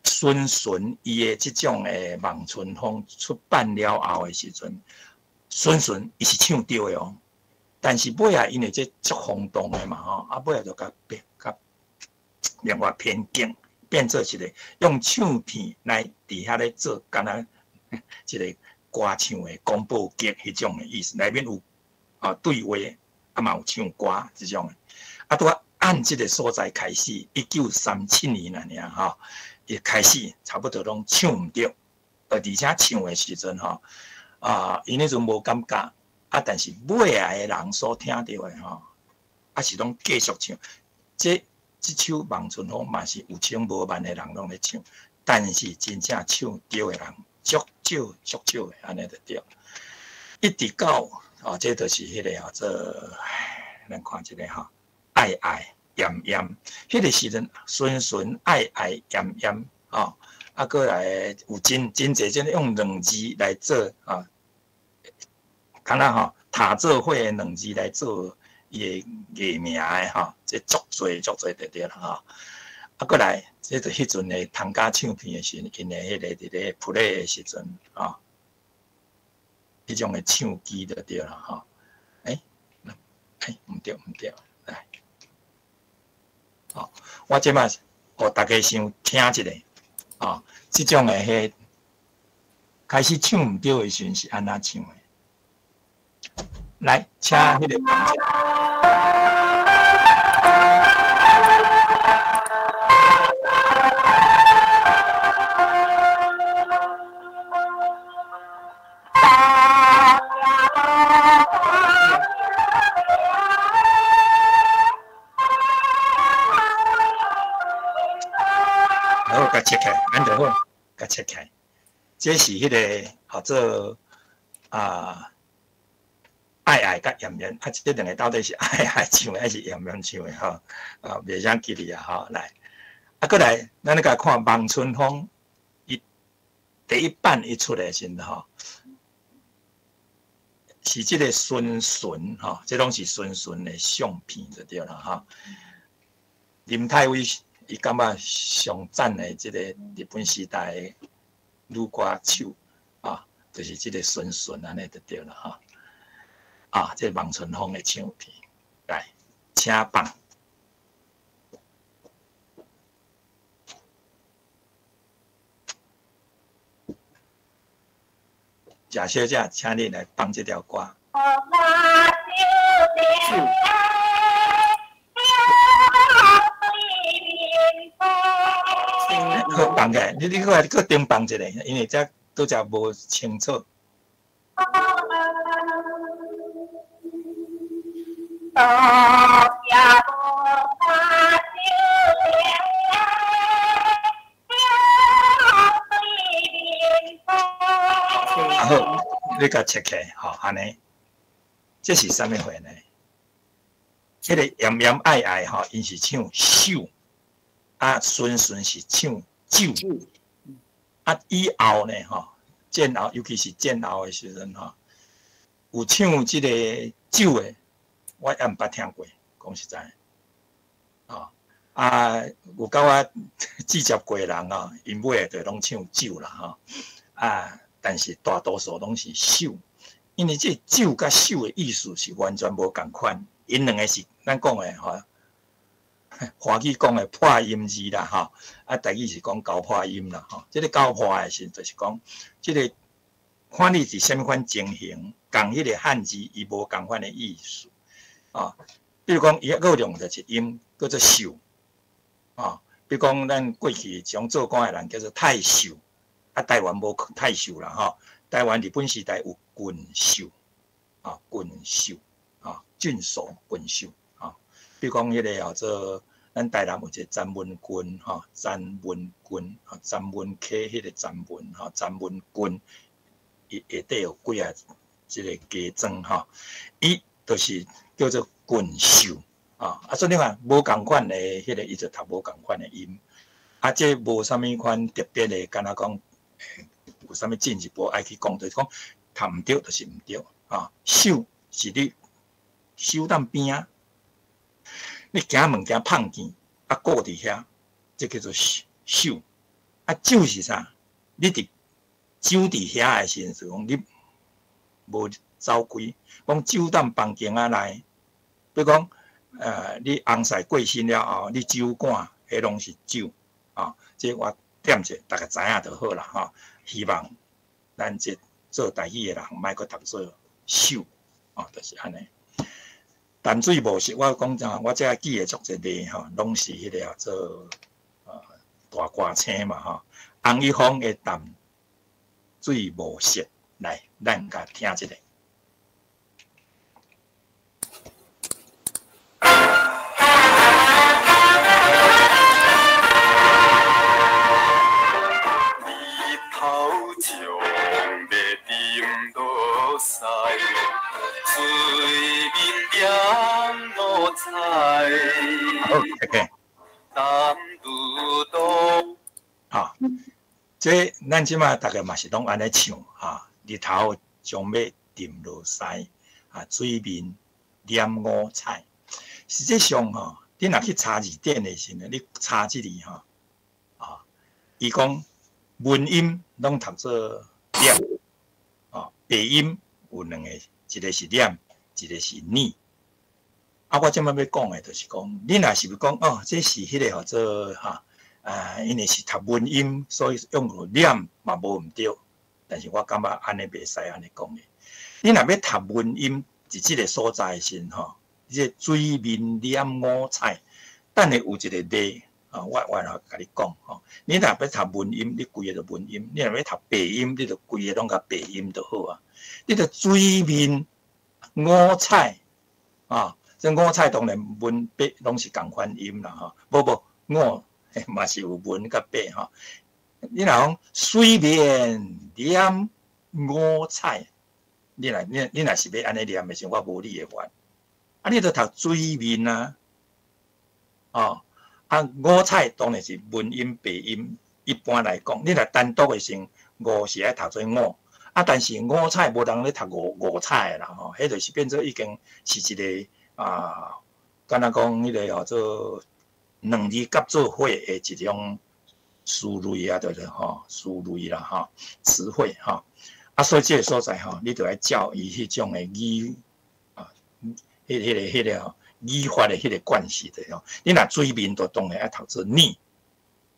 孫純伊的這種的望春風出版了後的時陣，孫純伊是唱對的哦，但是尾仔因為這足轟動的嘛吼，啊尾仔就共變共另外偏見，變做一個用唱片來佇遐咧做，敢若一個歌唱的廣播劇彼種的意思，內面有啊對話，啊嘛有唱歌這種的，啊拄仔按這个所在開始，1937年爾爾吼，伊開始差不多攏唱毋著，而且唱的時陣吼，啊，𪜶彼陣無感覺，啊，但是尾仔的人所聽著的吼，啊是攏繼續唱，這首《望春風》嘛是有千無萬的人攏咧唱，但是真正唱對的人足少足少的，按呢就對。一直到哦，這就是彼个叫做，咱看一下吼，愛愛厭厭，彼个時陣純純愛愛厭厭，吼，啊，閣來有真真濟這用兩字來做啊，敢若吼，塔做伙的兩字來做伊的藝名的吼，這足濟足濟就對啦吼。啊，閣來，這就彼陣的唐家唱片的時陣，𪜶的彼个佇咧 play 的時陣，吼，彼種的唱機就對啦吼。欸，欸，毋對毋對，來，吼，我這擺予大家先聽一下，吼，這種的彼開始唱毋對的時陣是按怎唱的？來，請彼個放者。好，共切開，按就好，共切開。這是彼個號做啊，愛愛佮艷艷，啊，這兩个到底是愛愛唱的，還是艷艷唱的吼？啊，袂啥記得啊吼。來，啊，閣來，咱來共看望春風，伊第一版伊出來時陣吼，是這个孫純吼，這攏是孫純的相片就對啦吼。林太尉伊感覺上讚的這个日本時代的女歌手啊，就是這个孫純按呢就對啦吼。啊，這望春風的唱片，來，請放。賈小姐，請你來放這條歌。好，放起來，你閣來閣重放一下，因為這拄才無清楚。啊好，你共切開，吼，按呢，這是啥物貨呢？這个炎炎愛愛吼，𪜶是唱秀，啊，純純是唱酒，啊，以後呢，吼，戰後，尤其是戰後的時陣吼，有唱這个酒的，我也毋捌聽過，講實在，哦，啊，有佮我接觸過的人吼，𪜶尾就攏唱酒啦，吼，啊，但是大多數攏是秀，因為這酒佮秀的意思是完全無仝款，𪜶兩个是咱講的吼，華語講的破音字啦，吼，啊，台語是講交破音啦，吼，這个交破的時就是講，這个看你是啥物款情形，仝彼個漢字伊無仝款的意思，啊，比如講伊閣有用著一音叫做秀，啊，比如講咱過去像做官的人叫做太守，啊，台灣無太守啦，吼，台灣日本時代有郡守，啊，郡守，啊，郡守、郡守，啊，比如講彼個叫做咱台南有一个詹文郡，吼，詹文郡，吼，詹文溪彼个詹文，吼，詹文郡，伊下底有幾啊這个家莊，吼，伊就是叫做郡守，啊，啊，所以你看無仝款的彼个，伊就讀無仝款的音，啊，這無啥物款特別的，敢若講有啥物進一步愛去講，就是講讀毋對就是毋對，啊，守是你守踮邊仔，你行物件碰見，啊，顧佇遐，這叫做守。啊，守是啥？你佇守佇遐的時陣，就講你無走開，講守踮房間仔內，比如講，你翁婿過身了後，你守趕，彼攏是守，啊，這我點者，大家知影就好啦，吼。希望咱這做台語的人，莫閣讀做守，哦，就是按呢。淡水模式，我講真，我這記的足濟例吼，攏是彼个做大歌星嘛吼。洪一峰的淡水模式，來，咱共聽一下。日頭將欲沉落西，水面染五彩。好，OK。淡如刀。啊，這咱這馬逐个嘛是攏按呢唱啊，日頭將欲沉落西，啊，水面染五彩。實際上吼，你若去查字典的時陣，你查這裡吼，啊，伊講文音攏讀做染，啊，白音有兩个，一个是染，一个是膩。啊，我這擺欲講的，就是講，你若是欲講哦，這是彼个號做哈，啊，因為是讀文音，所以用個染嘛無毋對。但是我感覺按呢袂使按呢講的。你若欲讀文音，佇這个所在時吼，這个水面染五彩，等下有一个例啊，我來共你講吼。你若欲讀文音，你規个就文音；你若欲讀白音，你就規个攏共白音就好啊。你就水面五彩啊，這五彩當然文白攏是仝款音啦吼。無無五嘛是有文佮白吼。你若講水面染五彩，你若是欲按呢念的時，我無你的法。啊，你著讀水面啊，哦，啊五彩當然是文音白音。一般來講，你若單獨的時，五是愛讀做五，啊，但是五彩無人咧讀五五彩的啦吼，彼就是變做已經是一个啊，敢若講彼个叫做兩字夾做伙的一種詞類啊，對對吼，詞類啦吼，詞彙吼。啊，所以這个所在吼，你著愛照伊彼種的語啊，彼个吼語法的彼个關係的吼。你若水面就當然愛讀做呢，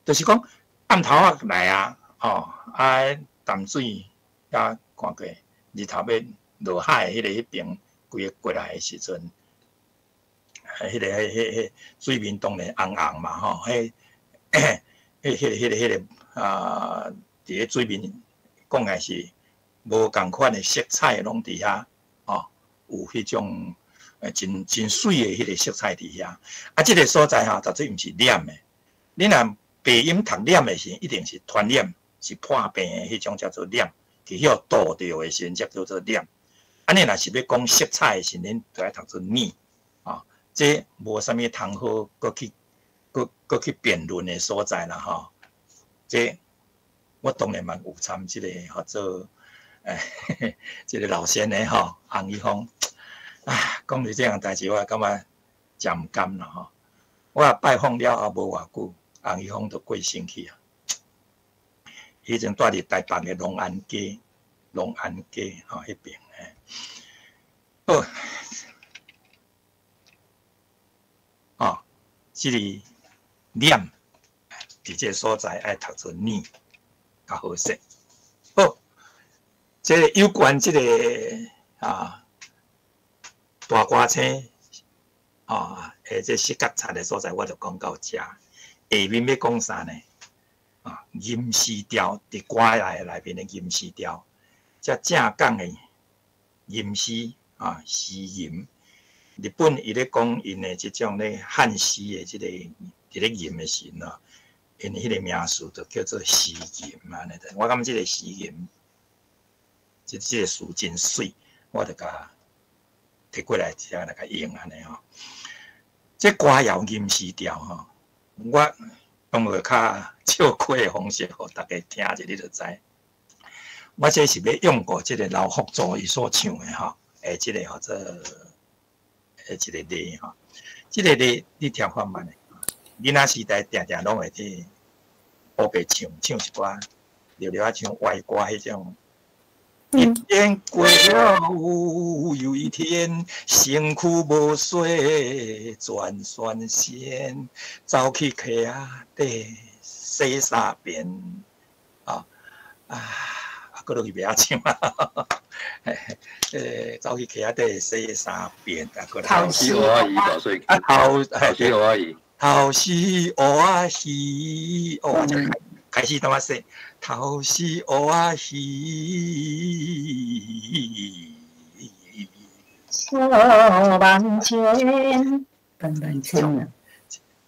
就是講暗頭仔來啊，吼啊淡水啊看過日頭欲落海的彼个彼爿，規个過來的時陣，彼个彼彼水面當然紅紅嘛吼，彼彼彼个彼个彼个啊，佇咧水面講來是無仝款的色彩攏佇遐，吼，有彼種真真媠的彼个色彩佇遐。啊，這个所在吼，絕對毋是染的。你若白音讀染的時，一定是傳染，是破病的彼種叫做染，去予塗著的時陣才叫做染。啊，你若是欲講色彩的時，恁就愛讀做呢，啊，這無啥物通好閣去閣閣去辯論的所在啦，吼。這我當然嘛有參這个叫做。哎，這个老先生吼，洪一峰啊，講著這項代誌，我感覺誠毋甘啦吼。我拜訪了後無偌久，洪一峰就過身去啊。彼陣住佇台北的龍安街，龍安街吼彼爿嘿。好，哦，這个念佇這个所在愛讀做呢，較好勢。好。這个有關這个啊大歌星啊，這視覺差的所在，我就講到遮。下面欲講啥呢？啊，吟詩調佇歌內內面的吟詩調，這正港的吟詩啊，詩吟。日本伊咧講𪜶的這種咧漢詩的這个佇咧吟的時陣啊，𪜶彼个名詞就叫做詩吟按呢。我感覺這个詩吟。這个詞真媠，我就共提過來，遮來共用按呢吼。這歌謠吟詩調吼，我用個較笑詼的方式，予大家聽者，你就知。我這是欲用過這个劉福助伊所唱的吼，這个號做一个例吼。這个例你聽看覓？囡仔時代定定攏會去烏白唱，唱一寡，著著仔唱歪歌彼種。一天過了又一天，身軀無洗全酸鮮，走去溪仔底洗三遍。啊啊，閣落去袂曉唱啊！走去溪仔底洗三遍，啊，閣來。頭絲蚵仔魚，啊頭頭絲蚵仔魚，頭絲蚵仔魚，哦，這開始怎麼說？頭絲蚵仔魚，數萬千，萬萬千啊！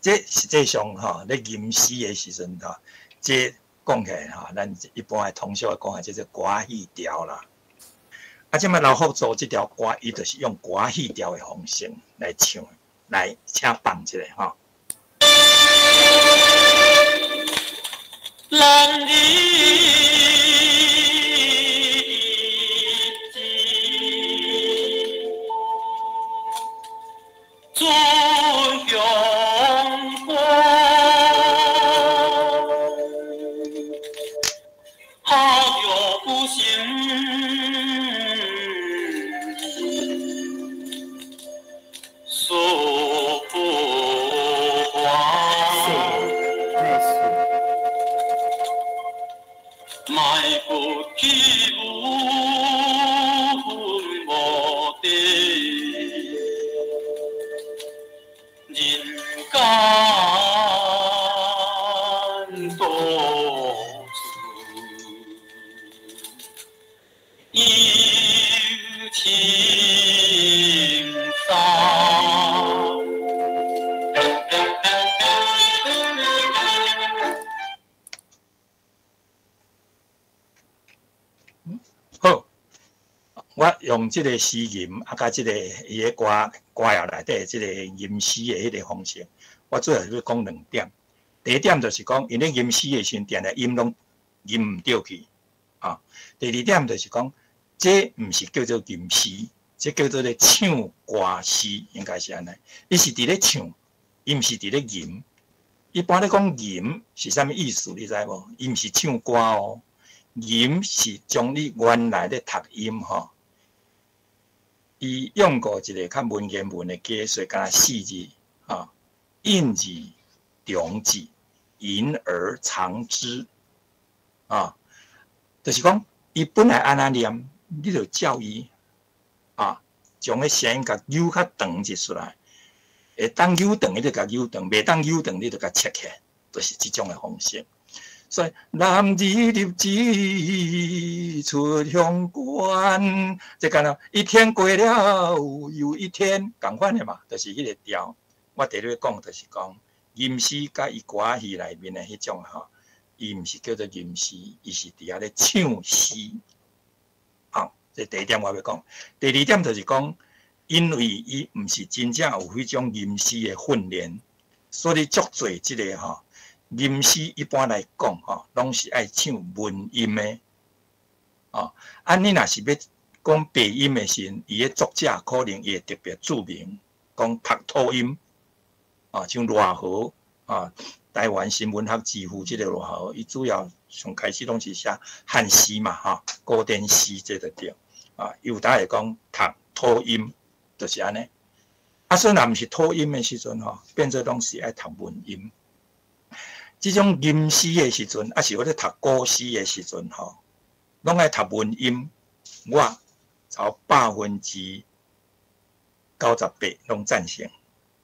這實際上吼，咧吟詩的時陣吼，這講起來吼，咱一般的通俗來講，這做歌戲調啦。啊，這擺劉福助這條歌，伊就是用歌戲調的方式來唱，來請放一下吼。男兒志，准雄关，好着不行，说不还。莫怪不去无分无地，人间到处有情山。好，我用這個詩吟啊，佮這個伊个歌歌謠內底這個吟詩的彼個方式，我主要是欲講兩點。第一點就是講，𪜶咧吟詩的時陣，定定音攏吟毋著去啊。第二點就是講，這毋是叫做吟詩，這叫做咧唱歌詩，應該是按呢。伊是佇咧唱，伊毋是佇咧吟。一般咧講吟是啥物意思？你知無？伊毋是唱歌哦。吟是將你原來咧讀音吼，伊用過一個較文言文的解說，敢若四字吼，韻字、長字、吟而藏之啊，就是講伊本來按怎念，你就照伊啊，將彼聲音共扭較長一出來，會當扭長，你就共扭長；袂當扭長，你就共切起來，就是這種的方式。所以男兒立志出鄉關，這敢若一天過了又一天，仝款的嘛，就是彼個調。我佇咧講，就是講吟詩佮伊歌仔戲內面的彼種吼，伊毋是叫做吟詩，伊是佇遐咧唱詩。好，這第一點我欲講。第二點就是講，因為伊毋是真正有彼種吟詩的訓練，所以足濟這個吼。吟詩一般來講，吼，攏是愛唱文音的，哦。啊，你若是欲講白音的時陣，伊的作者可能伊會特別注明講讀吐音，啊，像賴和啊，台灣新文學之父這個賴和，伊主要上開始攏是寫漢詩嘛，吼，古典詩這就對，啊，伊有當會講讀吐音，就是按呢。啊，所以若毋是吐音的時陣，吼，變做攏是愛讀文音。這種吟詩的時陣，抑是我咧讀古詩的時陣，吼，攏愛讀文音。我超98%攏贊成，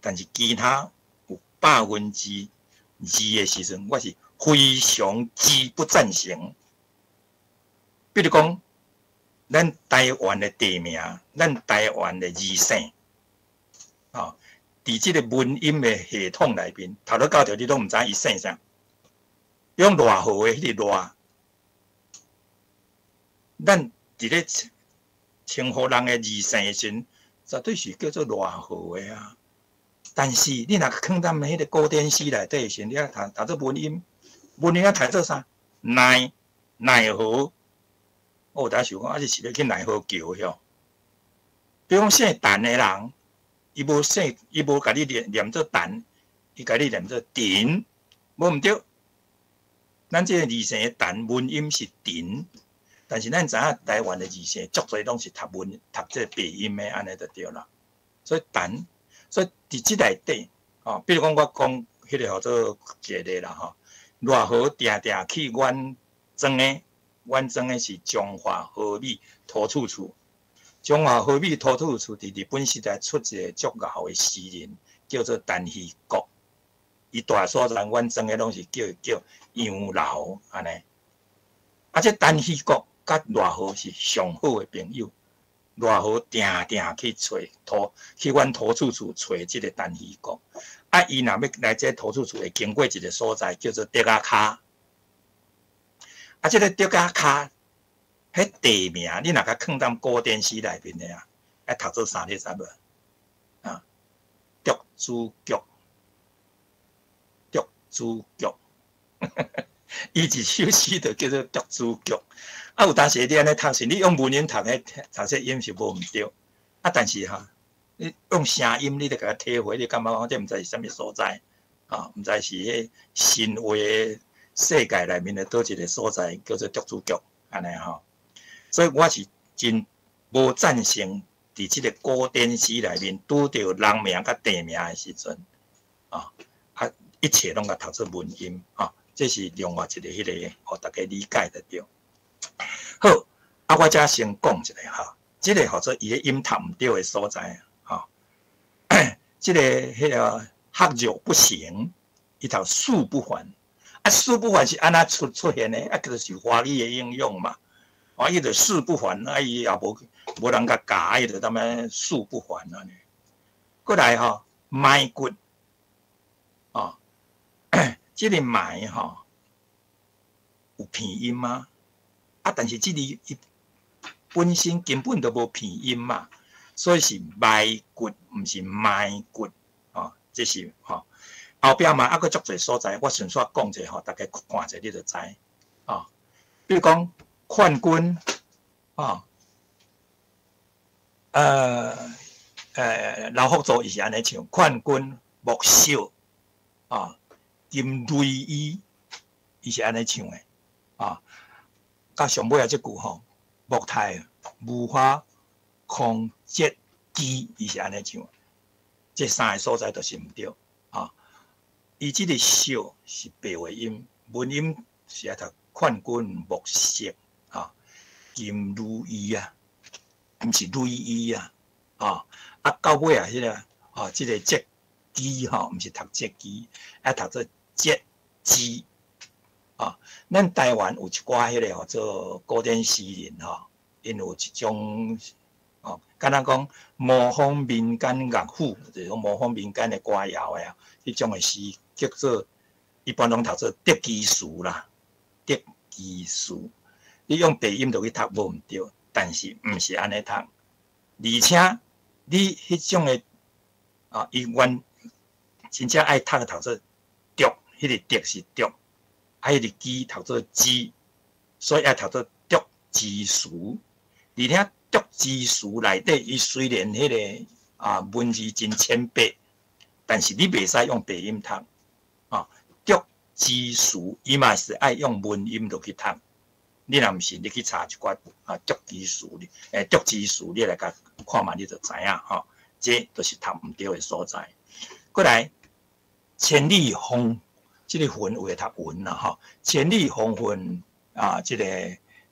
但是其他有2%的時陣，我是非常之不贊成。比如講，咱台灣的地名，咱台灣的字姓，啊，佇這個文音的系統內面，頭拄到著你攏毋知伊姓啥。用賴和的彼個賴，咱佇咧稱呼人的字姓的時陣，絕對是叫做賴和的啊。但是你若囥踮彼個古典詩內底的時陣，你愛讀讀做文音，文音愛讀做啥？奈奈何？我有當想講，啊，這是欲去奈何橋遐？比如講姓陳的人，伊無姓，伊無共你念念做陳，伊共你念做陳，無毋對。咱這個字姓的陳文音是陳，但是咱知影台灣的字姓足濟攏是讀文讀這個白音的，按呢就對啦。所以陳，所以佇這內底，吼，比如講我講彼個號做一個例啦，吼，賴和定定去阮莊的，阮莊的是彰化和美土厝厝，彰化和美土厝厝佇日本時代出一個足𠢕的詩人，叫做陳希國。伊蹛所在，阮莊的攏是叫伊叫楊老按呢。啊，這陳希國佮賴和是上好的朋友，賴和定定去揣土，去阮土厝厝揣這個陳希國。啊，伊若欲來這土厝厝，會經過一個所在叫做竹仔跤。啊，這個竹仔跤，彼地名你若共囥踮古典詩內面的啊，愛讀做啥你知無？啊，竹子腳。竹子腳，伊一首詩就叫做竹子腳。啊，有當時你按呢讀是，你用文音讀，彼讀這音是無毋對。啊，但是哈，你用聲音，你著共體會，你感覺講這毋知是啥物所在，啊，毋知是彼神話世界內面的佗一個所在，叫做竹子腳，按呢吼。所以我是真無贊成佇這個古典詩內面拄著人名佮地名的時陣，啊。啊，一切攏共讀做文音，吼，這是另外一個彼個，予大家理解得著。好，啊，我遮先講一下吼，這個號做伊的音讀毋對的所在吼。這个彼个學若不成，伊讀事不還。啊，事不還是按怎出現的？啊，就是華語的應用嘛。啊，伊就事不還，啊，伊也無人共教，伊就踮咧事不還按呢。過來吼，埋骨，哦，這个埋吼有鼻音嗎？啊，但是這个伊本身根本就無鼻音嘛，所以是埋骨，毋是埋骨，哦，這是吼。後壁嘛，猶閣足濟所在，我順紲講者吼，大家看者你就知，哦。比如講，勸君，哦，劉福助伊是按呢唱，勸君莫惜，啊，金縷衣，伊是按呢唱的，啊，到上尾仔這句吼，莫待無花空折枝，伊是按呢唱，這三个所在都是毋對，啊，伊這个惜是白話音，文音是愛讀勸君莫惜，啊，金縷衣啊，毋是縷衣啊，啊，啊到尾啊，彼个，啊，這个折枝吼，毋是讀折枝，愛讀做折枝，啊，咱台灣有一寡彼个號做古典詩人吼，𪜶有一種，哦，敢若講模仿民間樂府，就是講模仿民間的歌謠的啊，彼種的詩叫做一般攏讀做竹枝詞啦，竹枝詞，你用白音落去讀無毋對，但是毋是按呢讀，而且你彼種的啊，伊原真正愛讀讀做竹，彼个竹是竹，啊，彼个枝讀做枝，所以愛讀做竹枝詞，而且竹枝詞內底，伊雖然彼个啊文字真淺白，但是你袂使用白音讀，啊，竹枝詞伊嘛是愛用文音落去讀。你若毋信，你去查一寡啊竹枝詞，竹枝詞，你來共看覓，你就知影吼。這都是讀毋對的所在。過來，千里風，這个雲有的讀雲啦吼。千里風雲啊，這个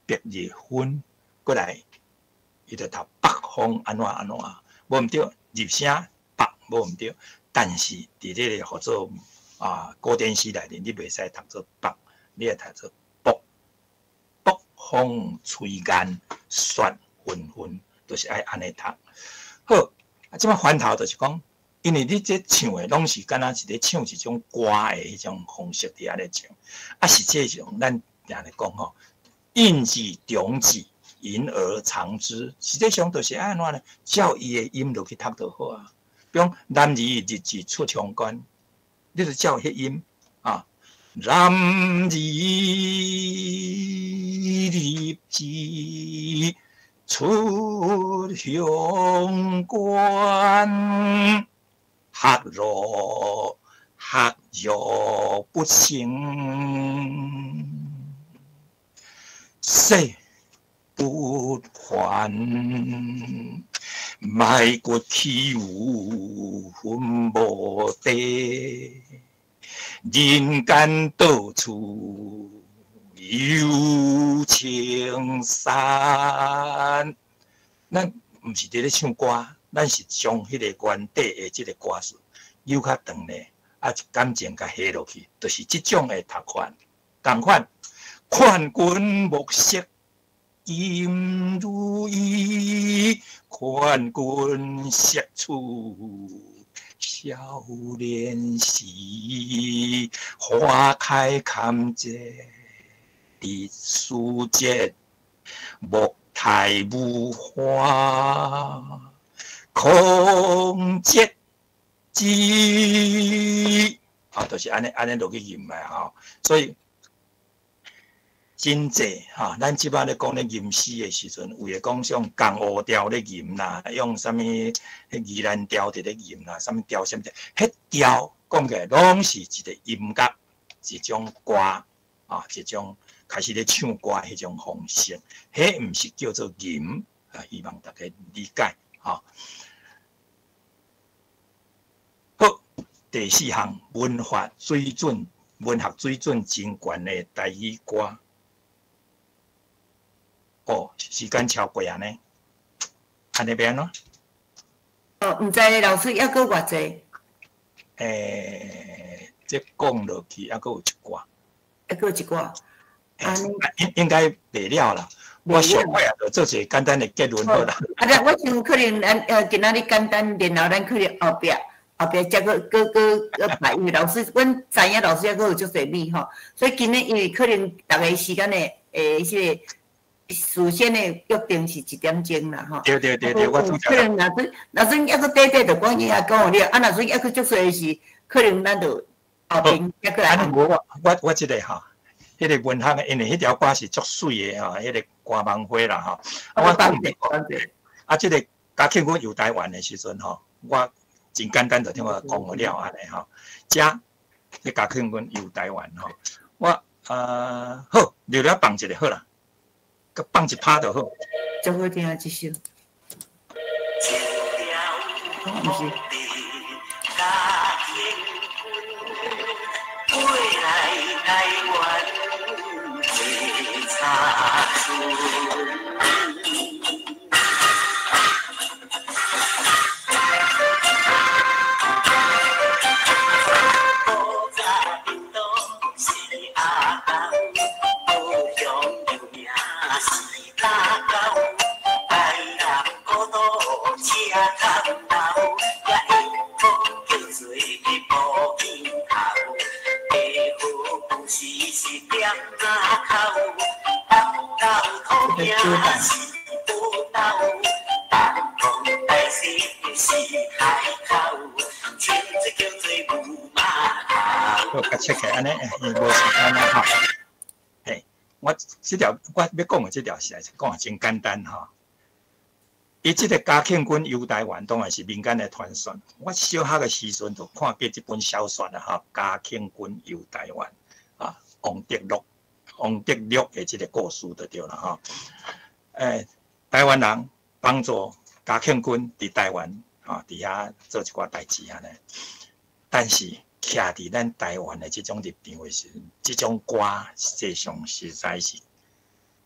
白日昏，過來，伊就讀北風按怎按怎，無毋對，入聲北無毋對，但是佇這个號做啊古典詩內面，你袂使讀做北，你愛讀做北。北風吹雁，雪紛紛，就是愛按呢讀。好，啊，這擺翻頭就是講，因為你這唱的攏是敢若是咧唱一種歌的彼種方式佇遐咧唱，啊，實際上咱定咧講吼，應字中字，吟而藏之，實際上就是按怎呢？照伊的音落去讀就好啊。比如講，男兒立志出鄉關，你就照彼音啊。男兒立志出鄉關，學若不成，誓不還。埋骨豈有墳墓地？人間到處有青山。咱毋是佇咧唱歌，咱是將彼个原底的這个歌詞扭較長咧，啊，感情共下落去，就是這種的讀法。仝款，勸君莫惜金如意，勸君惜取少年時，花開堪折直須折，莫待無花空折枝。啊，就是按呢按呢落去吟的吼，所以真濟吼，咱這擺咧講咧吟詩的時陣，有的講用江湖調咧吟啦，用啥物彼宜蘭調佇咧吟啦，啥物調啥物調，彼調講起來攏是一个音樂，一種歌啊，一種開始咧唱歌彼種方式，彼毋是叫做吟啊，希望大家理解吼。好，第四項文法水準，文學水準真懸的台語歌。時間超過啊呢？按呢欲按怎？哦，毋知老師猶閣偌濟？這講落去猶閣有一寡。猶閣有一寡。應應該袂了啦。我上尾啊，就做一個簡單的結論好啦。啊，我想可能咱今仔日簡單，然後咱可能後壁後壁才閣閣閣閣排，因為老師，阮知影老師猶閣有足濟米吼，所以今日因為可能逐个時間的彼個事先的約定是1點鐘啦吼。對對對對，我可能若陣若陣猶閣短短就講伊也講予了，啊，若陣猶閣足濟是，可能咱就後邊才閣來。啊，無我我我這個吼，彼個文學，因為彼條歌是足媠的吼，彼個歌夢花啦吼。啊，我講啊，這個嘉慶君遊台灣的時陣吼，我真簡單就聽我講予了按呢吼。遮這嘉慶君遊台灣吼，我好，留了放一個好啦，閣放一拍就好。足好聽這首。毋是。好，較切開按呢，因為無時間啦吼。嘿，我這條我欲講的這條實在是講真簡單吼。伊這個嘉慶君遊台灣當然是民間的傳說。我小學的時陣就看過這本小說啦吼，《嘉慶君遊台灣》啊，王德祿、王德祿的這個故事就對啦吼。台灣人幫助嘉慶君佇台灣吼，佇遐做一寡代誌按呢。但是徛佇咱台灣的這種立場的時陣，這種歌實際上實在是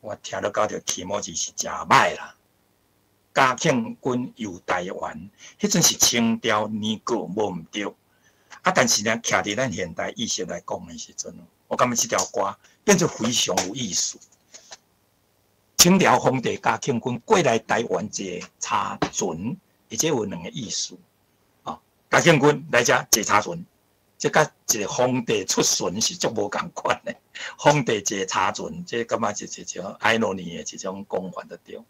我聽了到著起毛子是誠歹啦。嘉慶君遊台灣，彼陣是清朝年過無毋對，啊，但是呢，徛佇咱現代意識來講的時陣，我感覺這條歌變做非常有意思。清朝皇帝嘉慶君過來台灣坐茶船，伊這有兩個意思。哦，嘉慶君來遮坐茶船，這佮一個皇帝出巡是足無仝款的。皇帝坐茶船，這感覺是一種 irony 的一種講法就對。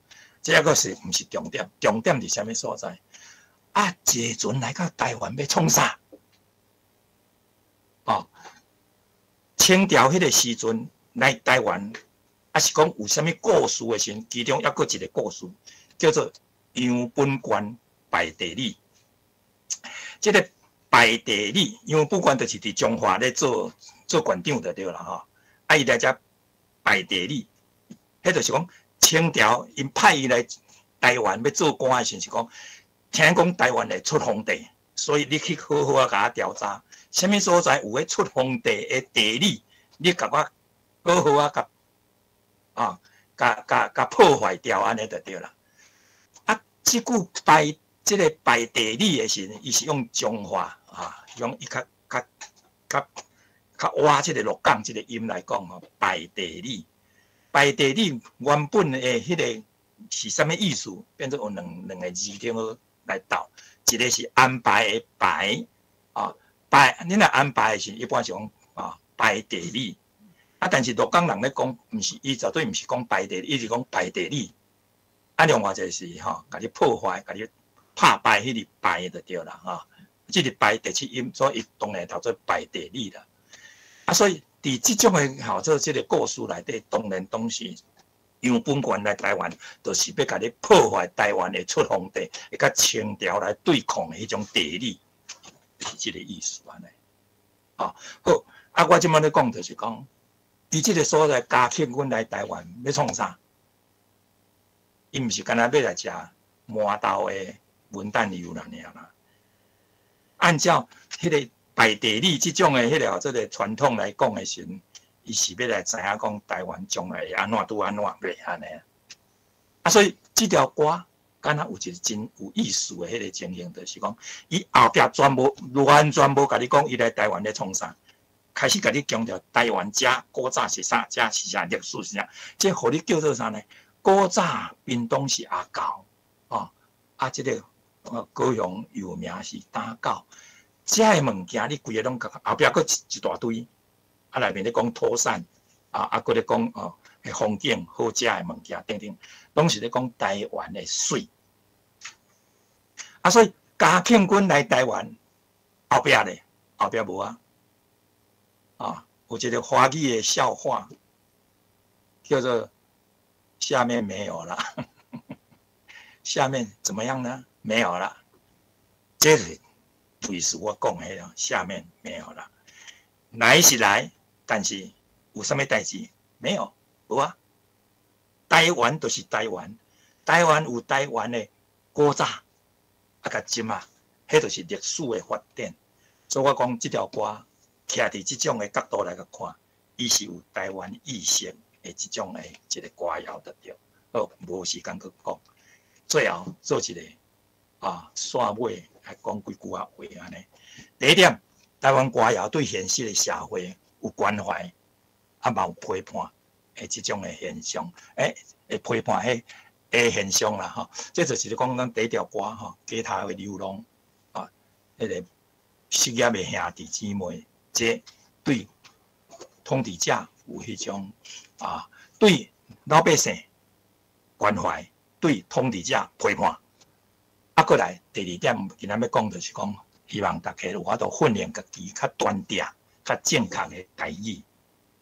這個是毋是重點？重點佇啥物所在？啊，坐船來到台灣欲創啥？哦，清朝彼個時陣來台灣，啊是講有啥物故事的時陣，其中猶閣一個故事叫做楊本官敗地理。這個敗地理，楊本官就是佇彰化咧做做縣長就對啦吼。啊，伊來遮敗地理，彼就是講清朝𪜶派伊來台灣欲做官的時陣，是講聽講台灣會出皇帝，所以你去好好啊共我調查，啥物所在有咧出皇帝的地理，你共我好好啊共啊，共共共破壞掉按呢就對啦。啊，這句敗這個敗地理的時陣，伊是用彰化啊，用伊較較較較倚這個鹿港這個音來講吼，敗地理，敗地理原本的彼個是啥物意思？變做有兩兩個字聽好來鬥，一個是安排的排啊，排你若安排的時，一般是講啊排地理。啊，但是鹿港人咧講，毋是，伊絕對毋是講敗地理，伊是講敗地理。啊，另外一個是吼，共你破壞，共你拍敗彼個敗就對啦，吼。這個敗第七音，所以伊當然讀做敗地理啦。啊，所以佇這種的吼，做這個故事內底，當然當時楊本官來台灣，就是欲共你破壞台灣的出皇帝，會佮清朝來對抗的彼種地理，是這個意思按呢。哦，好，啊，我這擺咧講就是講，佇這個所在，嘉慶君來台灣欲創啥？伊毋是干焦欲來食饃頭的文旦柚啦爾啦。按照彼個敗地理這種的彼個這個傳統來講的時陣，伊是欲來知影講台灣將來會按怎拄按怎袂按呢？啊，所以這條歌敢若有一個真有意思的彼個情形，就是講，伊後壁全無完全無共你講，伊來台灣咧創啥，開始共你強調台灣遮古早是啥，遮是啥歷史是啥，這予你叫做啥呢？古早屏東是阿猴，哦，啊，這個高雄有名是打狗，遮的物件你規个攏後壁閣一大堆，啊內面咧講妥善，啊，閣咧講哦，風景好食的物件等等，攏是咧講台灣的媠。啊，所以嘉慶君來台灣後壁咧，後壁無啊，啊，有一個華語的笑話，叫做下面沒有了，下面怎麼樣呢？沒有了，這是類似我講的，下面沒有了，來是來，但是有啥物代誌？沒有，無啊。台灣就是台灣，台灣有台灣的古早，啊，佮這馬，彼就是歷史的發展。所以我講這條歌，徛佇這種的角度來看，伊是有台灣意識的這種的一個歌謠就對。好，無時間閣講，最後做一個啊，煞尾來講幾句仔話按呢。第一點，台灣歌謠對現實的社會有關懷，啊嘛有批判的這種的現象，會批判彼个現象啦吼。這就是講咱第一條歌吼，街頭的流浪啊，彼個失業的兄弟姊妹，這對統治者有彼種啊，對老百姓關懷，對統治者批判。啊，閣來第二點，今仔欲講就是講，希望大家有法度訓練家己較端正、較正確的台語。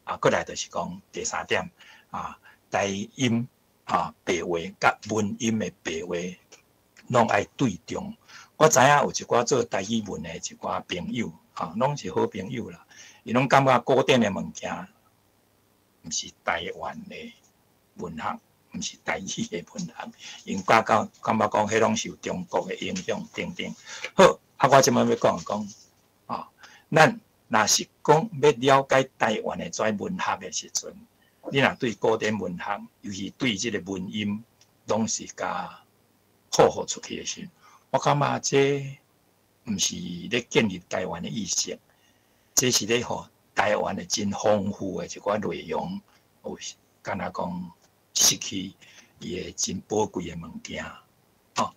啊，閣來就是講第三點，啊，台音啊白話佮文音的白話攏愛對中。我知影有一寡做台語文的一寡朋友，啊，攏是好朋友啦。伊攏感覺古典的物件，毋是台灣的文學，毋是台語的文學，𪜶感覺感覺講，彼攏受中國的影響等等。好，啊，我這擺欲講講，啊，咱若是講欲了解台灣的這文學的時陣，你若對古典文學，尤其對這個文音，攏是共呵護出去的時，我感覺這毋是咧建立台灣的意識，這是咧予台灣的真豐富的一寡內容，有敢若講失去伊的真寶貴的物件。吼，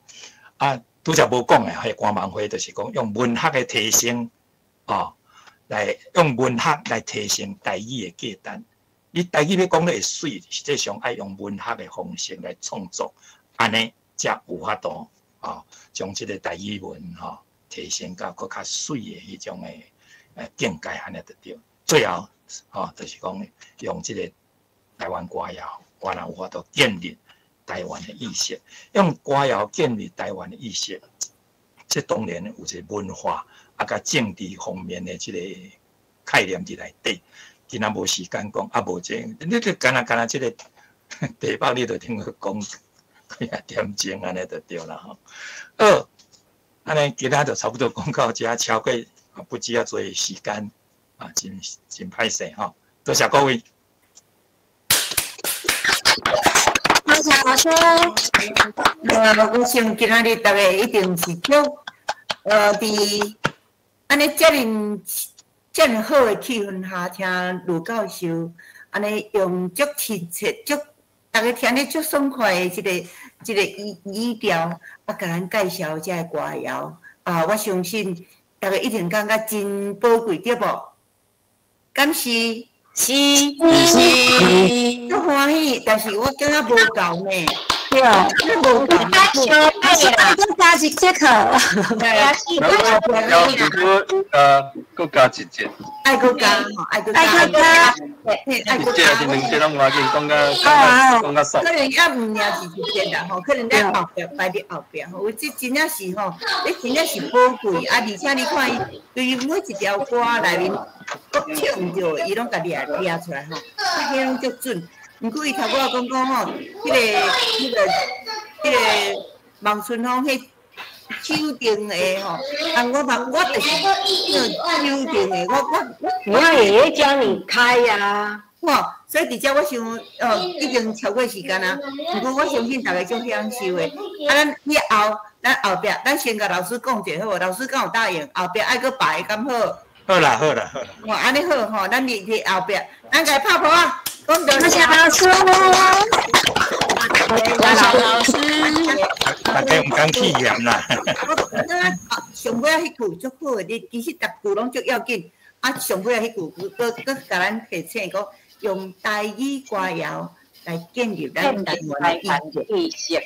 啊，拄才無講的，彼關萬輝就是講用文學的提升，吼，來用文學來提升台語的價值。你台語欲講得會媠，實際上愛用文學的方式來創作，按呢才有法度，吼，將這個台語文吼提升到閣較媠的彼種的境界，按呢就對。最後，吼，就是講用這個台灣歌謠，我若有法度建立台灣的意識，用歌謠建立台灣的意識，這當然有一個文化啊，佮政治方面的這個概念佇內底。今仔無時間講，啊無這，你就敢若敢若這個題目，你就聽我講幾仔點鐘按呢就對啦吼。好，按呢今仔就差不多講到遮，超過不止遐濟時間，啊，真真歹勢吼。多謝各位。多謝老師。我想今仔日大家一定是足，佇按呢遮爾遮爾好的氣氛下，聽盧教授按呢用足親切、足大家聽咧足爽快的這個語調，啊，共咱介紹這个歌謠，啊，我相信大家一定感覺真寶貴，對無？敢是？是。是。足歡喜，但是我感覺無夠呢。對，無夠。閣加一節課。閣加一節。愛閣加吼，愛閣加。愛閣加。愛閣加。一節還是兩節攏無要緊，講甲講甲爽。可能猶毋爾是一節啦吼，可能佇後壁擺佇後壁吼，有這真正是吼，這真正是寶貴啊！而且你看伊，對於每一條歌內面，閣唱著，伊攏共掠掠出來吼，啊，彼攏足準。毋過伊頭拄仔講講吼，彼個望春風彼手定的吼，啊，我嘛我就是手定的，我我也會教你開呀。吼，所以佇遮我想，已經超過時間啊。毋過我相信大家足享受的。啊，咱以後，咱後壁，咱先共老師講者好無？老師敢有答應？後壁愛閣排敢好？好啦，好啦，好啦。吼，按呢好吼，咱佇佇後壁，咱共拍噗仔，講多謝老師。多謝老師。大家毋敢棄言啦。啊，上尾仔彼句足好的，你其實逐句攏足要緊。啊，上尾仔彼句，閣閣共咱提醒講，用台語歌謠來建立咱台灣的意識。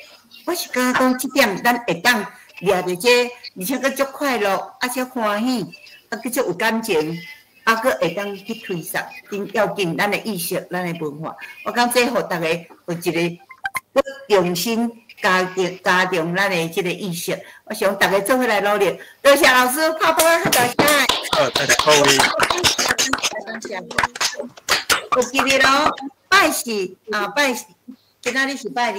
我是感覺講，這點咱會當掠著這，而且閣足快樂，啊，且歡喜，啊，閣足有感情，啊，閣會當去推捒，真要緊咱的意識，咱的文化。我感覺這予逐個有一個閣重新加強加強咱的這個意識。我想逐家做伙來努力。多謝老師，拍噗仔，多謝。好，多謝各位。多謝。有記得囉，拜四啊，拜四，今仔日是拜二，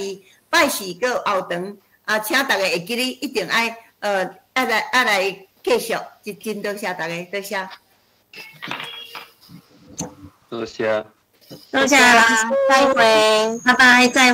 拜四閣有後堂啊，請大家會記得一定愛愛來愛來繼續，真真多謝大家，多謝。多謝。多謝老師，再會，拜拜，再會。